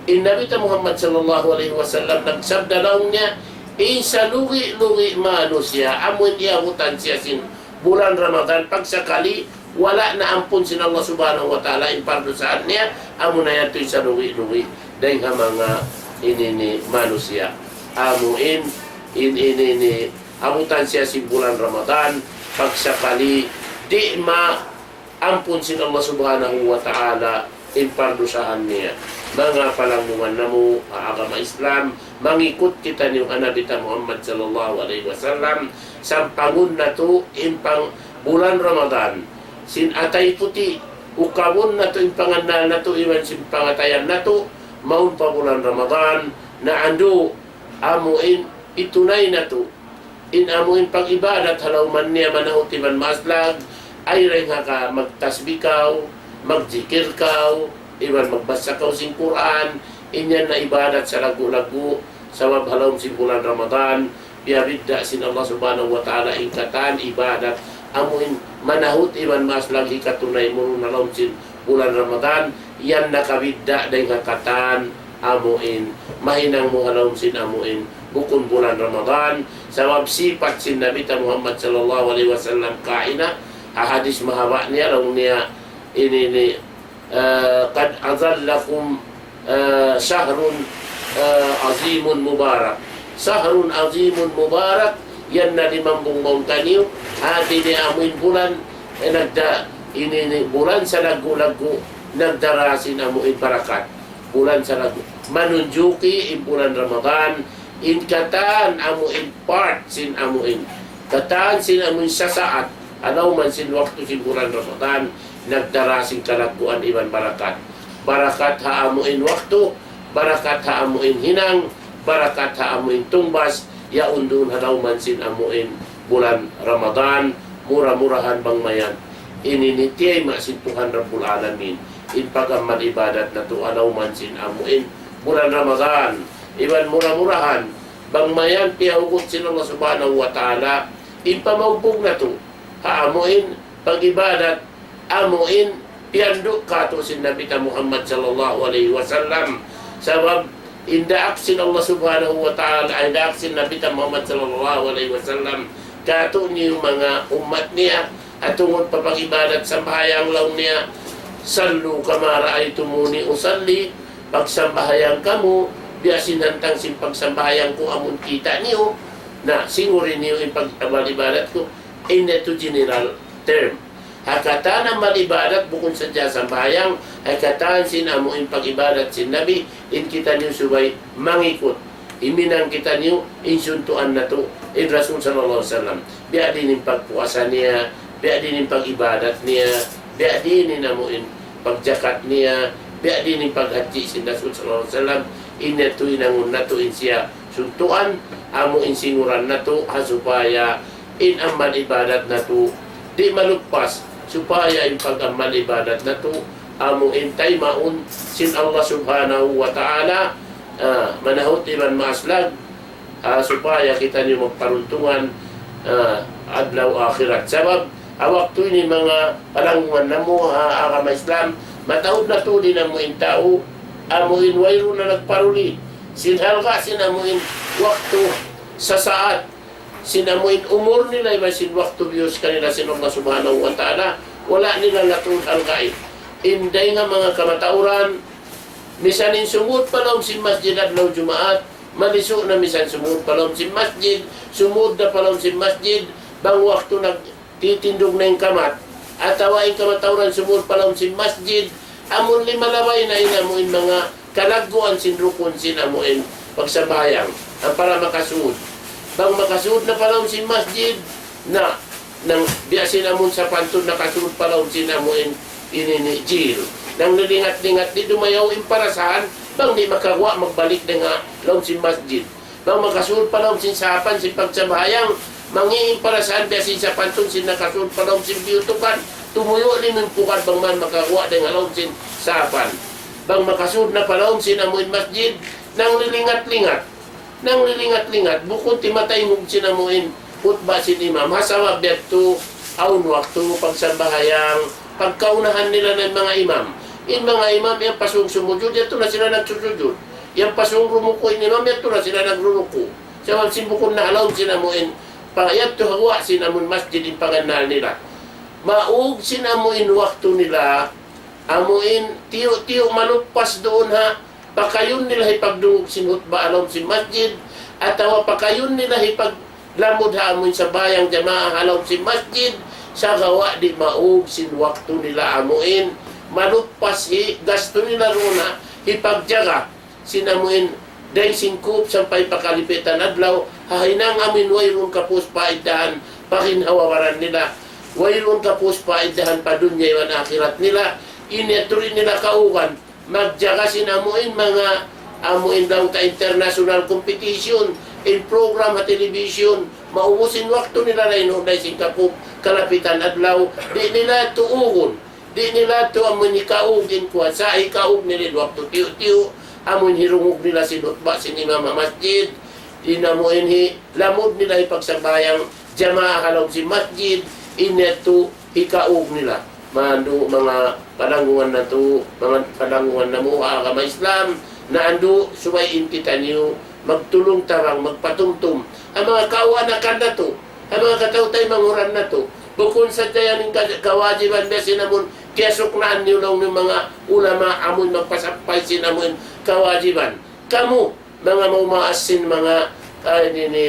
In Nabi ta Muhammad sallallahu alayhi wasallam nagsabda laung niya, in salugi'-lugi' manusiya', amun iyabutan siya sin bulan Ramadan, pagsakali, wala' na ampun sin Allah Subhanahu wa Ta'ala in pardusahan niya, amuna yadtu in salugi'-lugi' dayn ha manga ini ni manusiya'. Amuin, in ini ni abutan siya sin bulan Ramadan, pagsakali, di' ma ampun sin Allah Subhanahu wa Ta'ala in pardusahan niya. Manga palanggungan namu' ha agama Islam, mangikut kitaniyu ha Nabi ta Muhammad sallallahu alayhi wasallam, sampangun natu' in pang bulan Ramadan sin atay puti', ukabun natu' in pangannal natu' iban sin pangatayan natu', mawn pa bulan Ramadan, na andu' amuin itunay natu' in amuin pag-ibadat ha lawm niya manahut iban maaslag, ay dayn ha ka magtasbih kaw, magjikil kaw, iban magbasa kaw sin Qur'an, in yan na ibadat salaggu'-laggu', sabab ha lawm sin bulan Ramadan, piyabidda' sin Allah Subhanahu wa Ta'ala in katan ibadat, amuin manahut iban maaslag hikatunay mu ha lawm sin bulan Ramadan, yan nakabidda' dayn ha katan amuin mahinang mu ha lawm sin amuin bukun bulan Ramadan, sabab sipat sin Nabi ta Muhammad sallallahu alayhi wasallam kaina, ha hadis mahaba' niya, laung niya ini ni, ah, قد أظلكم, ah, شهر, ah, عظيم مبارك. شهر عظيم مبارك, yan na limambung mawn kaniyu, hati niya amuin bulan, eh, nagda-, ini ni bulan salaggu'-laggu', nagdara sin amuin barakat. Bulan salaggu'. Manunjuki in bulan Ramadan, in katan amuin part sin amuin. Katan sin amuin sasaat. Ha lawm sin waktu sin bulan Ramadan, nagdara sin kalagguan iban barakat. Barakat ha amu in waktu, barakat ha amu in hinang, barakat ha amu in tungbas, yaun duun ha lawm sin amu in bulan Ramadan, mura-murahan bang mayan. Ini in tiyayma' sin Tuhan Rabbul Alamin, in pag-amal ibadat natu' ha lawm sin amu in bulan Ramadan. Iban mura-murahan, bang mayan piyahugut sin Allah Subhanahu wa Ta'ala, in pamaugbug natu', ha amu in pag-ibadat, amu in piyandu' katu' sin Nabi ta Muhammad sallallahu alayhi wasallam. Sabab, in daak sin Allah Subhanahu wa Ta'ala, in daak sin Nabi ta Muhammad sallallahu alayhi wasallam, katu' niyu manga ummat niya, ha tungud pa pag-ibadat sambahayang laung niya, صلوا كما رأيتموني أصلي, pagsambahayang kamu, biya' sin hantang sin pagsambahayang ku amun kita' niyu, na singuri niyu in pag-amal ibadat ku, in yadtu general term. Ha katan amal ibadat bukun sadja sambahayang, ha katan sin amu in pag-ibadat sin Nabi, in kitaniyu subay mangikut. Himinang kitaniyu in suntuan natu', in Rasul sallallahu alayhi wasallam. Biya' diin in pagpuasa niya, biya' diin in pag-ibadat niya, biya' diin in amu in pagjakat niya, biya' diin in paghajji sin Rasul sallallahu alayhi wasallam. In yadtu hinangun natu' in siya suntuan, amu in singuran natu', ha supaya in amal ibadat natu' di' maluppas, supaya in pag-amal ibadat natu', amu in taymaun sin Allah Subhanahu wa Ta'ala, ah, manahut iban maaslag, ah, supaya kitaniyu magparuntungan, ah, adlaw akhirat. Sabab, ha waktu ini manga palanggungan namu', ha, agama Islam, mataud na tuud in amu in tau, amu in wayruun na nagparuli sin halga' sin amu in waktu, sasaat, sin amu in umur nila iban sin waktu biyus kanila sin Allah Subhanahu wa Ta'ala, wala' nila na tuud halgai. In dayng ha manga kamatauran, misan in sumud pa lawm sin masjid adlaw Jumaat, malisu' na misan sumud pa lawm sin masjid, sumud na pa lawm sin masjid, bang waktu nagtitindug na in kamat, atawa in kamatauran sumud pa lawm sin masjid, amun limalabay na in amu in manga kalagguan sin rukun sin amu in pagsambahayang, amu para makasud. Bang makasud na pa lawm sin masjid, na, nang biya' sin amun sapantun nakasud pa lawm sin amu in ini ni jil. Nang lilingat-lingat di' dumayaw in parasahan, bang di' makaguwa' magbalik dayn ha lawm sin masjid. Bang makasud pa lawm sin sapan sin pagsambahayang, mangi' in parasahan biya' sin sapantun sin nakasud pa lawm sin biyutukan, tumuyu' limimpukan bang man makaguwa' dayn ha lawm sin sapan. Bang makasud na pa lawm sin amu in masjid, nang lilingat-lingat. Nang lilingat-lingat, bukun timataingug sin amu in khutba sin imam. Ha sabab yadtu, awn waktu pagsambahayang, pagkaunahan nila na in manga imam. In manga imam, yan pasung sumujud, yadtu na sila nagsusujud. Yan pasung rumuku' in imam, yadtu na sila nagruruku'. Sabab sin bukun na ha lawm sin amu in, pa, yadtu ha guwa' sin amu in masjid in pangannal nila. Maug sin amu in waktu nila, amu in tiyu'-tiyu' maluppas duun ha, pakayun nila hipagdungug sin hutba ha lawm sin masjid, atawa pakayun nila hipaglamud ha amu in sambahayang jamaa ha lawm sin masjid, sagawa' di' maug sin waktu nila amu in maluppas hi gastu nila duun ha hipagjaga sin amu in dayng sin kup sampay pa kalipitan adlaw, ha hinang amu in wayruun kapus paiddahan pa ginhawa-baran nila, wayruun kapus paiddahan pa dunya iban akhirat nila, ini yadtu di' nila kaugan magjaga sin amu in manga amu in laung ta international competition, in program ha television, maubus in waktu nila dayn ha dayng sin kakup kalapitan adlaw, di' nila tuugun, di' nila tu amu in hikaug in kuwan, sa' hikaug nila in waktu tiyu'-tiyu', amu in hirungug nila sin hutba sin imam ha masjid, in amu in hi, lamud nila hipagsambahayang jamaa ha lawm sin masjid, in yadtu hikaug nila. Mandu' manga palanggungan natu', manga palanggungan namu' ha agama Islam, na andu' subay in kitaniyu magtulung-tabang, magpatumtum ha manga kaawanakan natu', ha manga kataw-taymanghuran natu'. Bukun sadja yan in ka-, kawajiban biya' sin amun kiyasuknaan niyu laung niyu manga ulama amun magpasampay sin amun kawajiban. Kamu, manga maumaas sin manga, ah, ini, ini,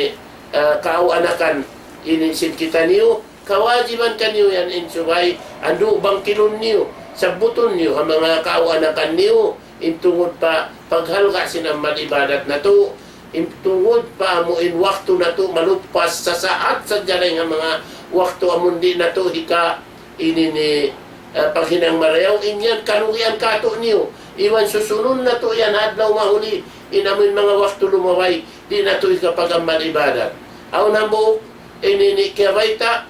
ah, kaawanakan ini sin kitaniyu, kawajiban kaniyu yan in subay, andu' bangkilun niyu, sabbutun niyu ha manga kaawanakan niyu, in tungud pa paghalga' sin amal ibadat natu', In tungud pa amu in waktu natu' maluppas sasaat sadja dayn ha manga waktu amun di' natu' hika ini ni, eh, paghinang marayaw, in yan kalugian katu' niyu. Iban susunun natu' yan adlaw mahuli, in amu in manga waktu lumabay, di' natu' hika pag-amal ibadat. Awn hambuuk, ini ni kiyabayta',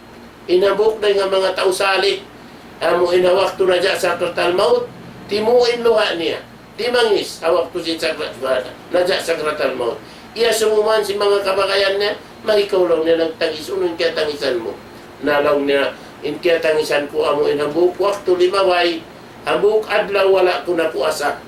in hambuuk dayn ha manga tau salih, amu in ha waktu naja' sakratal maut, timu' in luha' niya. Timangis, ha waktu sin sakrat, naja' sakratal maut. Iyasubu man sin manga kabagayan niya, "Mayta' kaw," laung niya, "nagtangis, unu in kiyatangisan mu?" Na laung niya, "In kiyatangisan ku amu in hambuuk waktu limabay, hambuuk adlaw wala' ku napuasa.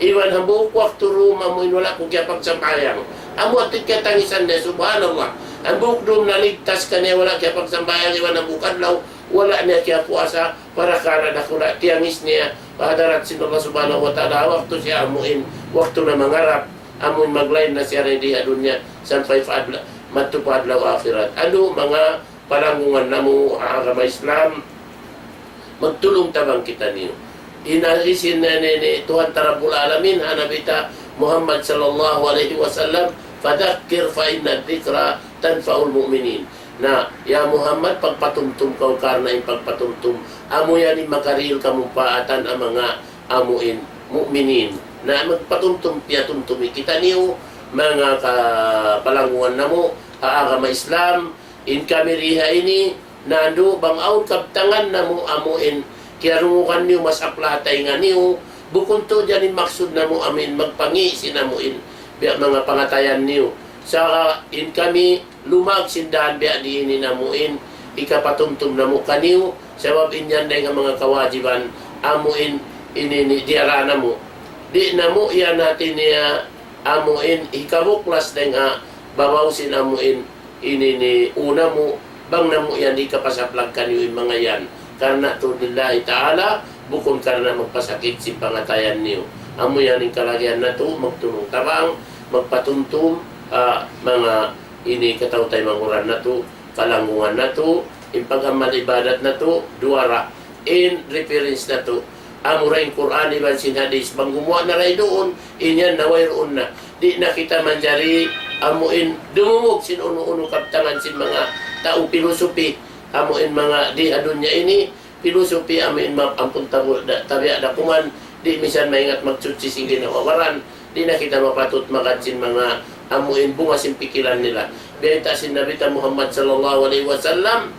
Iban hambuuk waktu dum amu in wala' ku kiyapagsambahayang." Amu yadtu in kiyatangisan niya, subhanallah. Hambuuk dum naligtas kaniya wala' kiyapagsambahayang, iban hambuuk adlaw wala' niya kiyapuasa, parakala' dakula' tiyangis niya pa hadarat sin Allah Subhanahu wa Ta'ala, waktu siya amu in, waktu na mangarap, amu in maglain na siya di ha dunya, sampay pa adla-, madtu pa adlaw akhirat. Anu, manga palanggungan namu' ha agama Islam, magtulung-tabang kitaniyu. In agi sin ni, ni, ni Tuhan ta Rabbul Alamin, ha Nabi ta Muhammad sallallahu alayhi wasallam, "Fadhakkir fa inna dhikra tanfa'ul mu'minin." Na, ya Muhammad, pagpatumtum kaw karna' in pagpatumtum. Amu yan in makarihil kamumpaatan ha manga amu in mu'minin. Na, magpatumtum, piyatumtumi kitaniyu, manga ka-, palanggungan namu' ha agama Islam, in kami di ha ini, nandu' bang awn kabtangan namu' amu in kiyarungugan niyu, mas aplah ha taynga niyu, bukun tuud yan in maksud namu' amu in magpangi' sin amu in biya' manga pangatayan niyu. Sa' in kami lumag sin dān biya' diin in amu in hikapatumtum namu' kaniyu, sabab in yan dayn ha manga kawajiban amu in ini ni diyara namu'. Di' namu' yan hati niya amu in hikabuklas dayn ha babaw sin amu in ini ni ū namu', bang namu' yan hikapasaplag kaniyu in manga yan. Karna' tuud lillahi ta'ala, bukun karna' magpasakit sin pangatayan niyu. Amu yan in kalagihan natu', magtulung-tabang, magpatumtum, ah, manga ini kataw-taymanghuran natu', palanggungan natu', in pag-amal ibadat natu', duwa ra in reference natu'. Amura in Qur'an iban sin hadith. Bang gumuwa' na da duun, in yan na wayruun na. Di' na kita manjari amu in dumungug sin unu-unu kabtangan sin manga tau pilosopi. Amu in manga di ha dunya ini, pilosopi amu in ma-, ampun tabu-, da-, tabiya' da kuman, di' misan maingat magsuchi sin ginhawa-baran. Di' na kita mapatut magad sin manga amu in bunga sin pikilan nila. Biyayta' sin Nabi ta Muhammad sallallahu alayhi wasallam,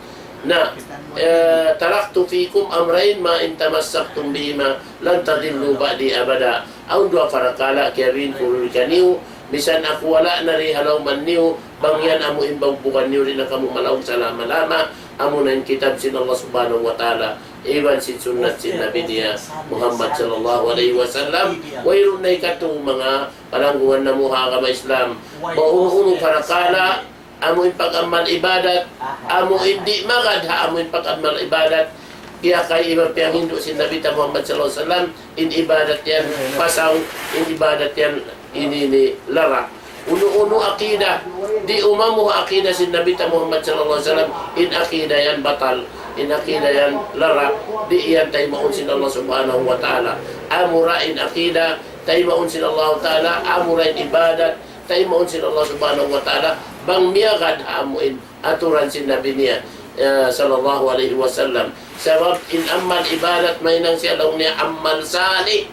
na, eh, "Taraktu fikum amrayn ma in tamassaktum bihima lan tadillu ba'di abada." Awn duwa parakala' kiyabin ku kaniyu, misan aku wala' na di ha lawm niyu, bang yan amu in bugbugan niyu, di' na kamu malaung salama-lama, amu na in kitab sin Allah Subhanahu wa Ta'ala, iban sin sunnat sin Nabi niya Muhammad sallallahu alayhi wasallam. Wayruun na hikatu manga palanggungan namu' ha agama Islam. Bang unu-unu parakala', amu in pag-amal ibadat, amu in di' magad ha amu in pag-amal ibadat, piyakay iban piyanghindu' sin Nabi ta Muhammad sallallahu alayhi wasallam, in ibadat yan pasaw, in ibadat yan ini ni lara. Unu-unu akida, di' umamu akida sin Nabi ta Muhammad sallallahu alayhi wasallam, in akida yan batal, in akida yan lara, di' yan taymaun sin Allah Subhanahu wa Ta'ala. Amura in akida, taymaun sin Allah Ta'ala, amura in ibadat, taymaun sin Allah Subhanahu wa Ta'ala, bang miyagad ha amu in aturan sin Nabi niya, eh, sallallahu alayhi wasallam. Sabab in amal ibadat mahinang siya laung niya amal salih,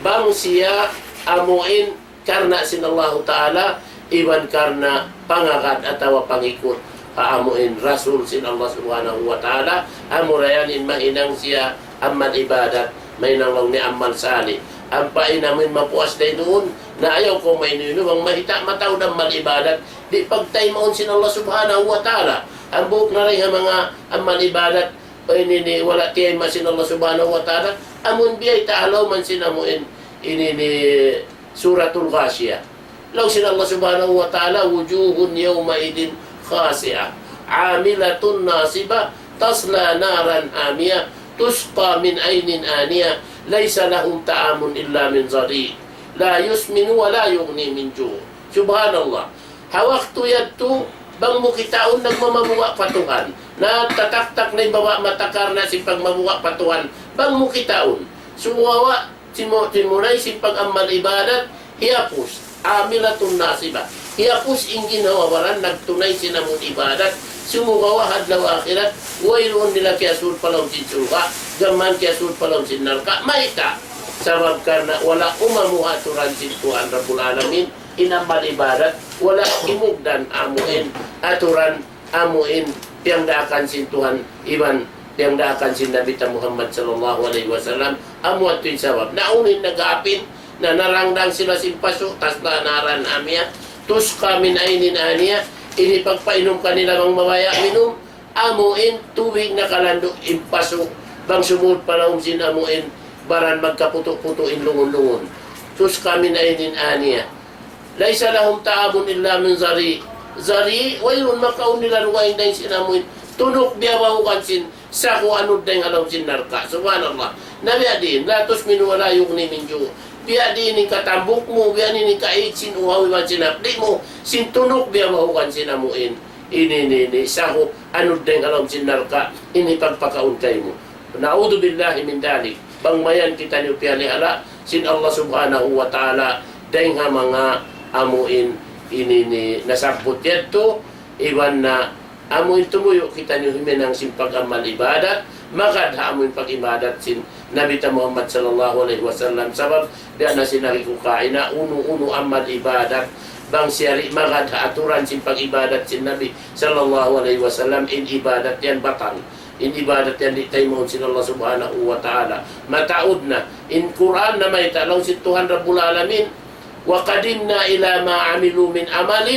bang siya amu in karna' sin Allahu Ta'ala, iban karna' pangagad atawa pangikut ha amu in Rasul sin Allah Subhanahu wa Ta'ala, amura yan in mahinang siya amal ibadat, mahinang laung niya amal salih. Ampa in amu in mapuas dayn duun, na ayaw kaw mainu-inu, bang mahita' mataud amal ibadat, di' pagtaymaun sin Allah Subhanahu wa Ta'ala. Hambuuk na dayn ha manga amal ibadat, ini ni wala' tiyayma' sin Allah Subhanahu wa Ta'ala, amu in biyayta' ha lawm sin amu in, ini ni Suratul Ghashiyah. Laung sin Allah Subhanahu wa Ta'ala, وجوه يومئذ خاشعة عاملة ناصبة تصلى نارا حامية تسقى من عين آنية ليس لهم طعام إلا من ضريع لا يسمن ولا يغني من جوع. Subhanallah. Ha waktu yadtu, bang mu kitaun nagmamabuga' pa Tuhan, nagtataktak na in baba' mata karna' sin pagmabuga' pa Tuhan, bang mu kitaun, sumagawa' timu-, timunay sin pag-amal ibadat, hiyapus. عاملة ناصبة. Hiyapus in ginhawa-baran nagtunay sin amun ibadat, sumagawa' ha adlaw akhirat, wayruun nila kiyasud pa lawm sin surga', gām mayan kiyasud pa lawm sin narka'. Mayta'? Sabab karna' wala' umamu aturan sin Tuhan Rabbul Alamin, in amal ibadat, wala' kimugdan amuin aturan amuin piyagdaakan sin Tuhan iban piyagdaakan sin Nabi ta Muhammad sallallahu alayhi wasallam, amu yadtu in sabab. Na unu in nag-aapin, na narangdang sila sin pasu', tasla naran amiya, تسقى من عين آنية, ini pagpainum kanila bang mabaya' minum, amuin tubig nakalandu' in pasu', bang sumud pa lawm sin amuin baran magkaputu'-putu' in lungun-lungun. تسقى من عين آنية. ليس لهم طعام إلا من ضريع. Dhari', wayruun makaun nila dugaing dayn sin amuin tunuk biya' bahugan sin saku anud dayn ha lawm sin narka'. Subhanallah. Na biya' diin, لا تسمن ولا يغني من جوع. Biya' diin in katambuk mu, biya' diin in kaig sin uhaw iban sin hapdi' mu, sin tunuk biya' bahugan sin amuin. Ini, ini, ini, saku anud dayn ha lawm sin narka', ini pagpakaun kaymu. نعوذ بالله من ذلك. Bang mayan kitaniyu piyalihala' sin Allah Subhanahu wa Ta'ala dayn ha manga amuin ini, ini nasabbut yadtu, iban na amuin tumuyu' kitaniyu huminang sin pag-amal ibadat, magad ha amuin pag-ibadat sin Nabi ta Muhammad sallallahu alayhi wasallam. Sabab biya' na sin agi ku kaina, unu-unu amal ibadat, bang siya di' magad ha aturan sin pag-ibadat sin Nabi sallallahu alayhi wasallam, in ibadat yan batal. In ibadat yan di' taymaun sin Allah Subhanahu wa Ta'ala. Mataud na. In Qur'an namayta' laung sin Tuhan Rabbul Alamin, وقدمنا إلى ما عملوا من عمل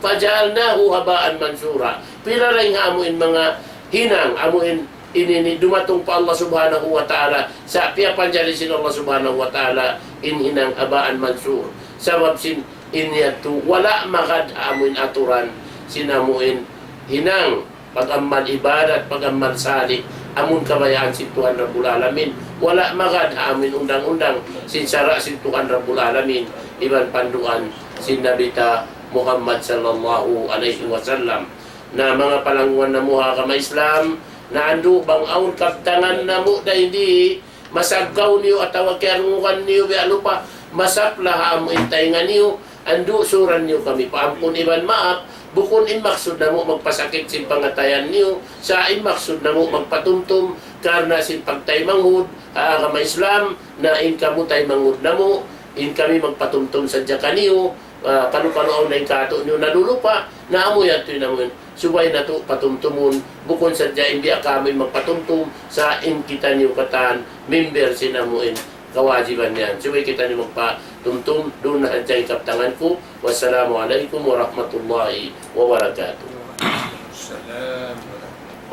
فجعلناه هباء منثورا. Pila dayn ha amuin manga hinang, amuin ini, ini dumatung pa Allah Subhanahu wa Ta'ala, sa' piyapanjari sin Allah Subhanahu wa Ta'ala in hinang هباء منثورا. Sabab sin in yadtu wala' magad ha amuin aturan sin amuin hinang pag-amal ibadat, pag-amal salih, amun kabayaan sin Tuhan Rabbul Alamin. Wala' magad ha amuin undang-undang sin sara' sin Tuhan Rabbul Alamin, iban panduan sin Nabi ta Muhammad sallallahu alayhi wasallam. Na manga palanggungan namu' ha agama Islam, na andu' bang awn kabtangan namu' dayn di, masaggaw niyu atawa kiyarungugan niyu biya' lupa, masapla ha amuin taynga niyu, andu' suran niyu kami pa ampun iban maap, bukun in maksud namu' magpasakit sin pangatayan niyu, sa' in maksud namu' magpatumtum, karna' sin pagtaymanghud ha agama Islam, na in kamu taymanghud namu', in kami magpatumtum sadja kaniyu, ah, kanu-kanu awn dayn kātu'niyu nalulupa, na amu yadtu in amuin. Subay natu' patumtumun, bukun sadja in biya' kamu in magpatumtum, sa' in kitaniyu katan, member sin amuin kawajiban yan. Subay kitaniyu magpatumtum, duun na hadja in kabtangan ku. Wassalamu alaykum warahmatullahi wabarakatuh.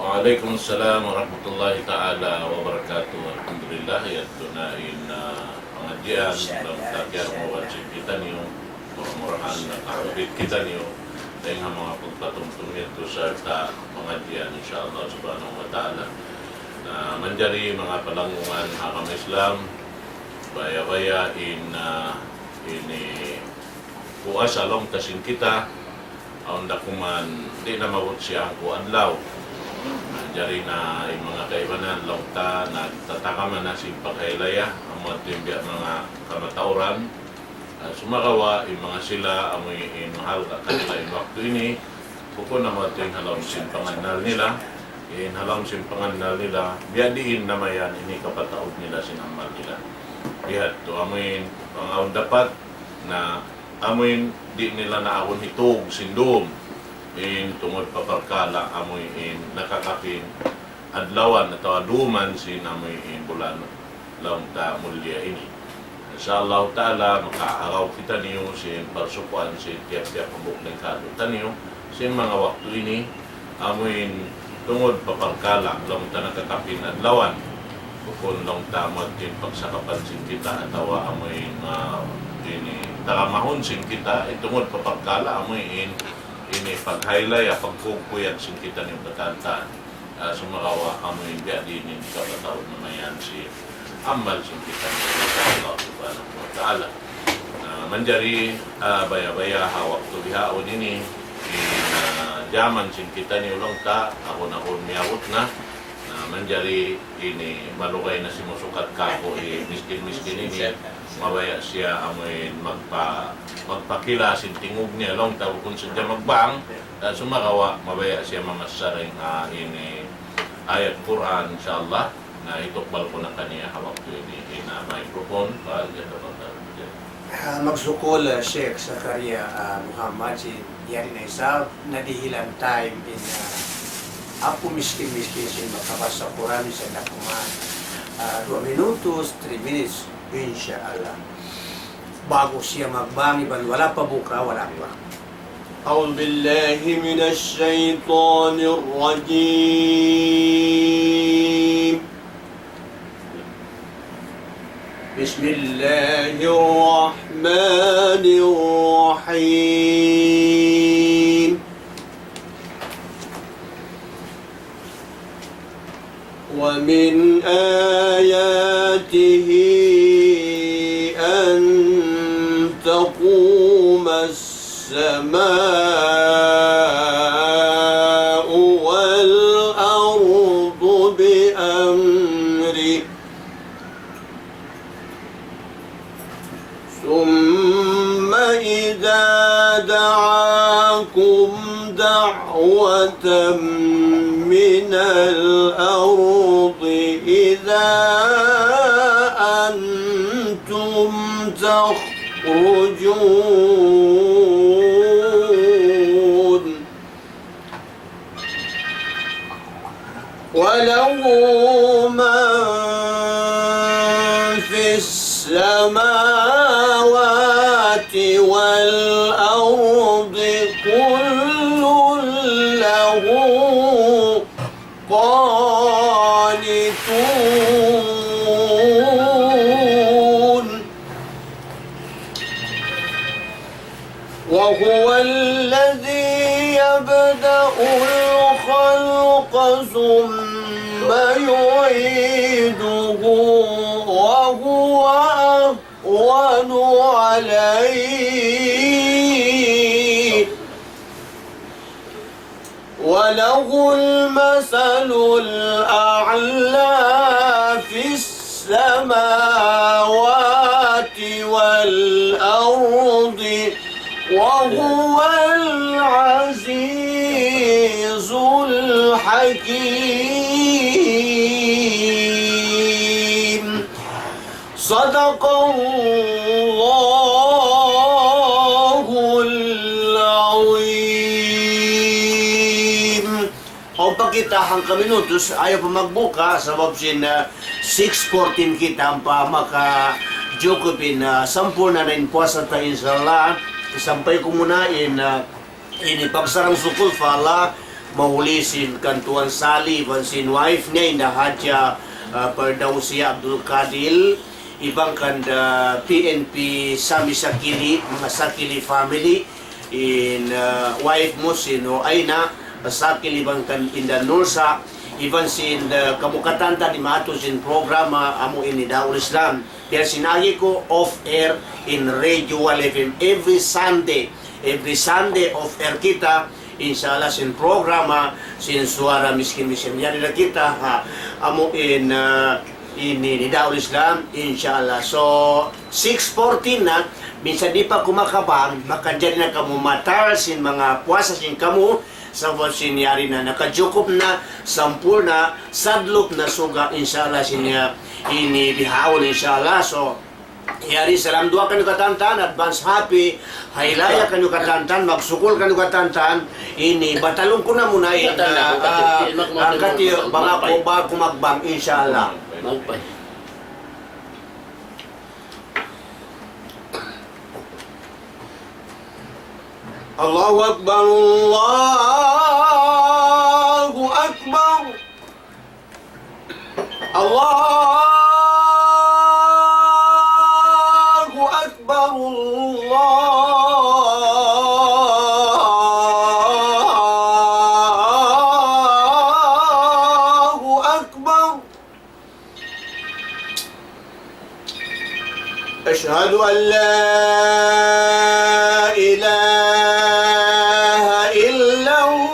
وعليكم السلام ورحمة الله تعالى وبركاته. Alhamdulillah, yadtu na in, ah, pangadjian, laung ta kiyarungugan sin kitaniyu, mura-murahan nakahagit kitaniyu dayn ha manga pagpatumtum yadtu sarta' pangadjian, insya Allah subhanahu wa ta'ala. Na manjari manga palanggungan ha agama Islam, baya'-baya' in, ah, ini puasa laung ta sin kita, awn da kuman, di' na maabut siya hangpu' adlaw. Manjari na in manga kaibanan laung ta, nagtatakaman na sin paghaylaya, amu yadtu in biya' manga kamatauran. Ah, sumagawa', in manga sila, amu in mahalga' kanila in waktu ini, bukun amu yadtu in ha lawm sin pangannal nila, in ha lawm sin pangannal nila, biya' diin na mayan ini kapataud nila sin amal nila. Bihadtu, amu in, bang awn dapat, na amuin di' nila na awn hitug sin dum. In tungud pa parkala' amuin nakakapin adlawan atawa duman sin amuin bulan laung ta mulia ini. Insya Allah ta'ala, makaagaw kitaniyu sin parsukuan sin tiyap-tiyap hambuuk lingkadu taniyu sin manga waktu ini, amuin tungud pa parkala' laung ta nakakapin adlawan. Bukun laung ta amu yadtu in pagsakapan sin kita atawa amuin, ah, ini taramahun sin kita, eh, tungud pa parkala' amuin ini paghaylaya, pagkugkuyag sin kitaniyu katantan. Ah, sumagawa' amuin biya' diin in kapataud na mayan sin amal sin kitaniyu, insya Allah subhanahu wa ta'ala. Na manjari, ah, baya'-baya' ha waktu bihaun ini, in, ah, jaman sin kitaniyu laung ta, ahun-ahun miyabut na. Na manjari ini malugay na simusukat kāku' in miskin-miskin ini. Mabaya' siya amuin magpa-, magpakila sin tingug niya, laung ta bukun sadja magbang, dan sumagawa' mabaya' siya mamassara in, ah, ini ayat Qur'an, insya Allah. Na, hitukbal ku na kaniya ha waktu ini in, ah, microphone, falyatafaddal. Ah, magsukul, ah, Sheikh Zakaria, ah, Muhammad, sin yari na isab, nadihilan time in, ah, apu' miskin-miskin sin makabasa Qur'an, sa' da kuman, ah, duwa minutos, three minutes, insya Allah. Ba'gu siya magbang, iban wala' pa buka, wala' pa. أعوذ بالله من الشيطان الرجيم. بسم الله الرحمن الرحيم. ومن آياته أن تقوم السماء والأرض بأمره ثم إذا دعاكم دعوة من الأرض إذا أنتم تخرجون. وله من في السماوات والأرض كل له قانتون. وهو الذي يبدأ الخلق ثم يعيده وهو أهون عليه. وله المثل الأعلى في السماوات والأرض وهو العزيز الحكيم. صدق الله العظيم. Awn pa kita hangka minutos, ayaw pa magbuka, sabab sin, ah, six fourteen kita, ampa makajukup in, ah, sampurna' na in puasa ta, insya Allah. Sampay ku muna in, ah, ini pagsarang-sukul pa Allah, mahuli sin kan Tuan Sali, iban sin wife niya, in da Hadja, ah, Ferdausia Abdul Kadir, iban kan da P N P Sami Sakili, manga Sakili family, in, ah, wife mu sin Aina Sakili, iban kan in da Nursa, iban sin da kamu katantan di' maatu sin programa amu ini Daul Islam. Biya' sin agi ku off air in Radio Wal F M every Sunday. Every Sunday off air kita, insya Allah, sin programa, sin Suara Miskin Mission. Yari na kita, ha, amu in, ah, ini, ini Daul Islam, insya Allah. So, six fourteen na, minsan di' pa kamu makabang, makajari na kamu matal sin manga puasa sin kamu, sabab sin yari na nakajukup na, sampurna', sadlup na suga', insya Allah, sin, ah, ini bihaun, insya Allah. So, yari salam duwaa kaniyu katantan, advance happy, hari raya kaniyu katantan, magsukul kaniyu katantan, ini batalun ku na muna in, ah, ah, kati' bang aku, bang aku magbang, insya Allah. Magpay. الله أكبر، الله أكبر. الله أكبر. أشهد أن لا إله إلا الله.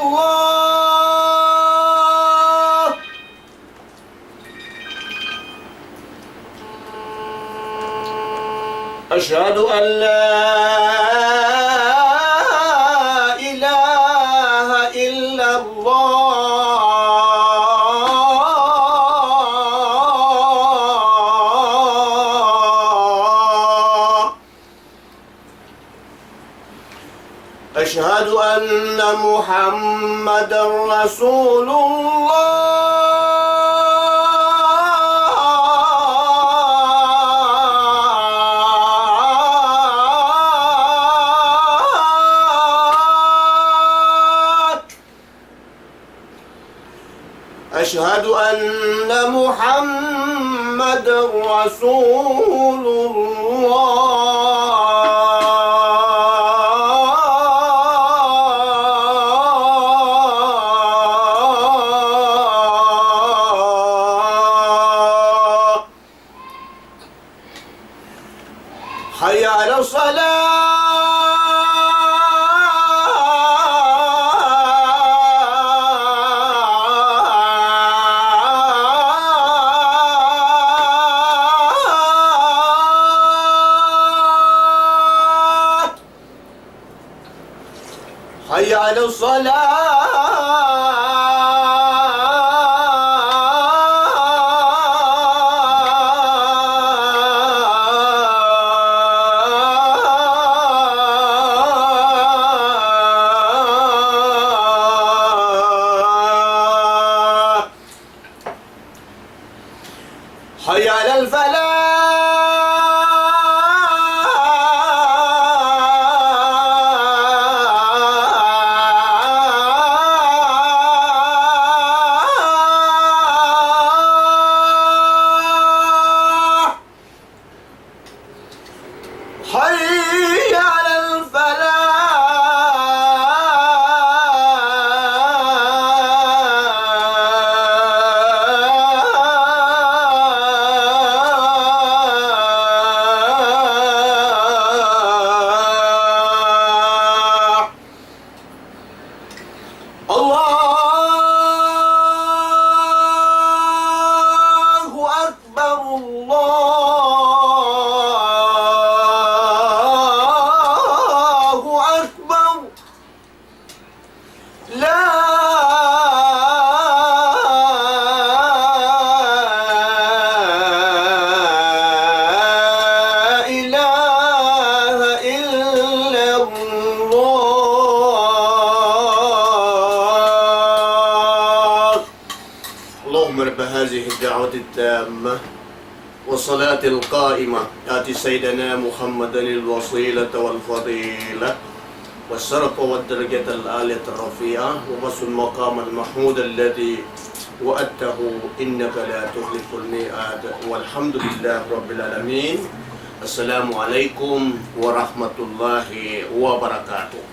أشهد أن محمدا رسول الله. أشهد أن محمدا رسول الله. حي على الصلاة. حي على الصلاة. حي على الفلاح. حي على الفلاح. الله أكبر، الله أكبر. لا إله إلا الله. اللهم رب هذه الدعوة التامة والصلاة القائمة، آت سيدنا محمدا الوسيلة والفضيلة والشرف والدرجة العالية الرفيعة وابعثه المقام المحمود الذي وعدته إنك لا تخلف الميعاد. والحمد لله رب العالمين. السلام عليكم ورحمة الله وبركاته.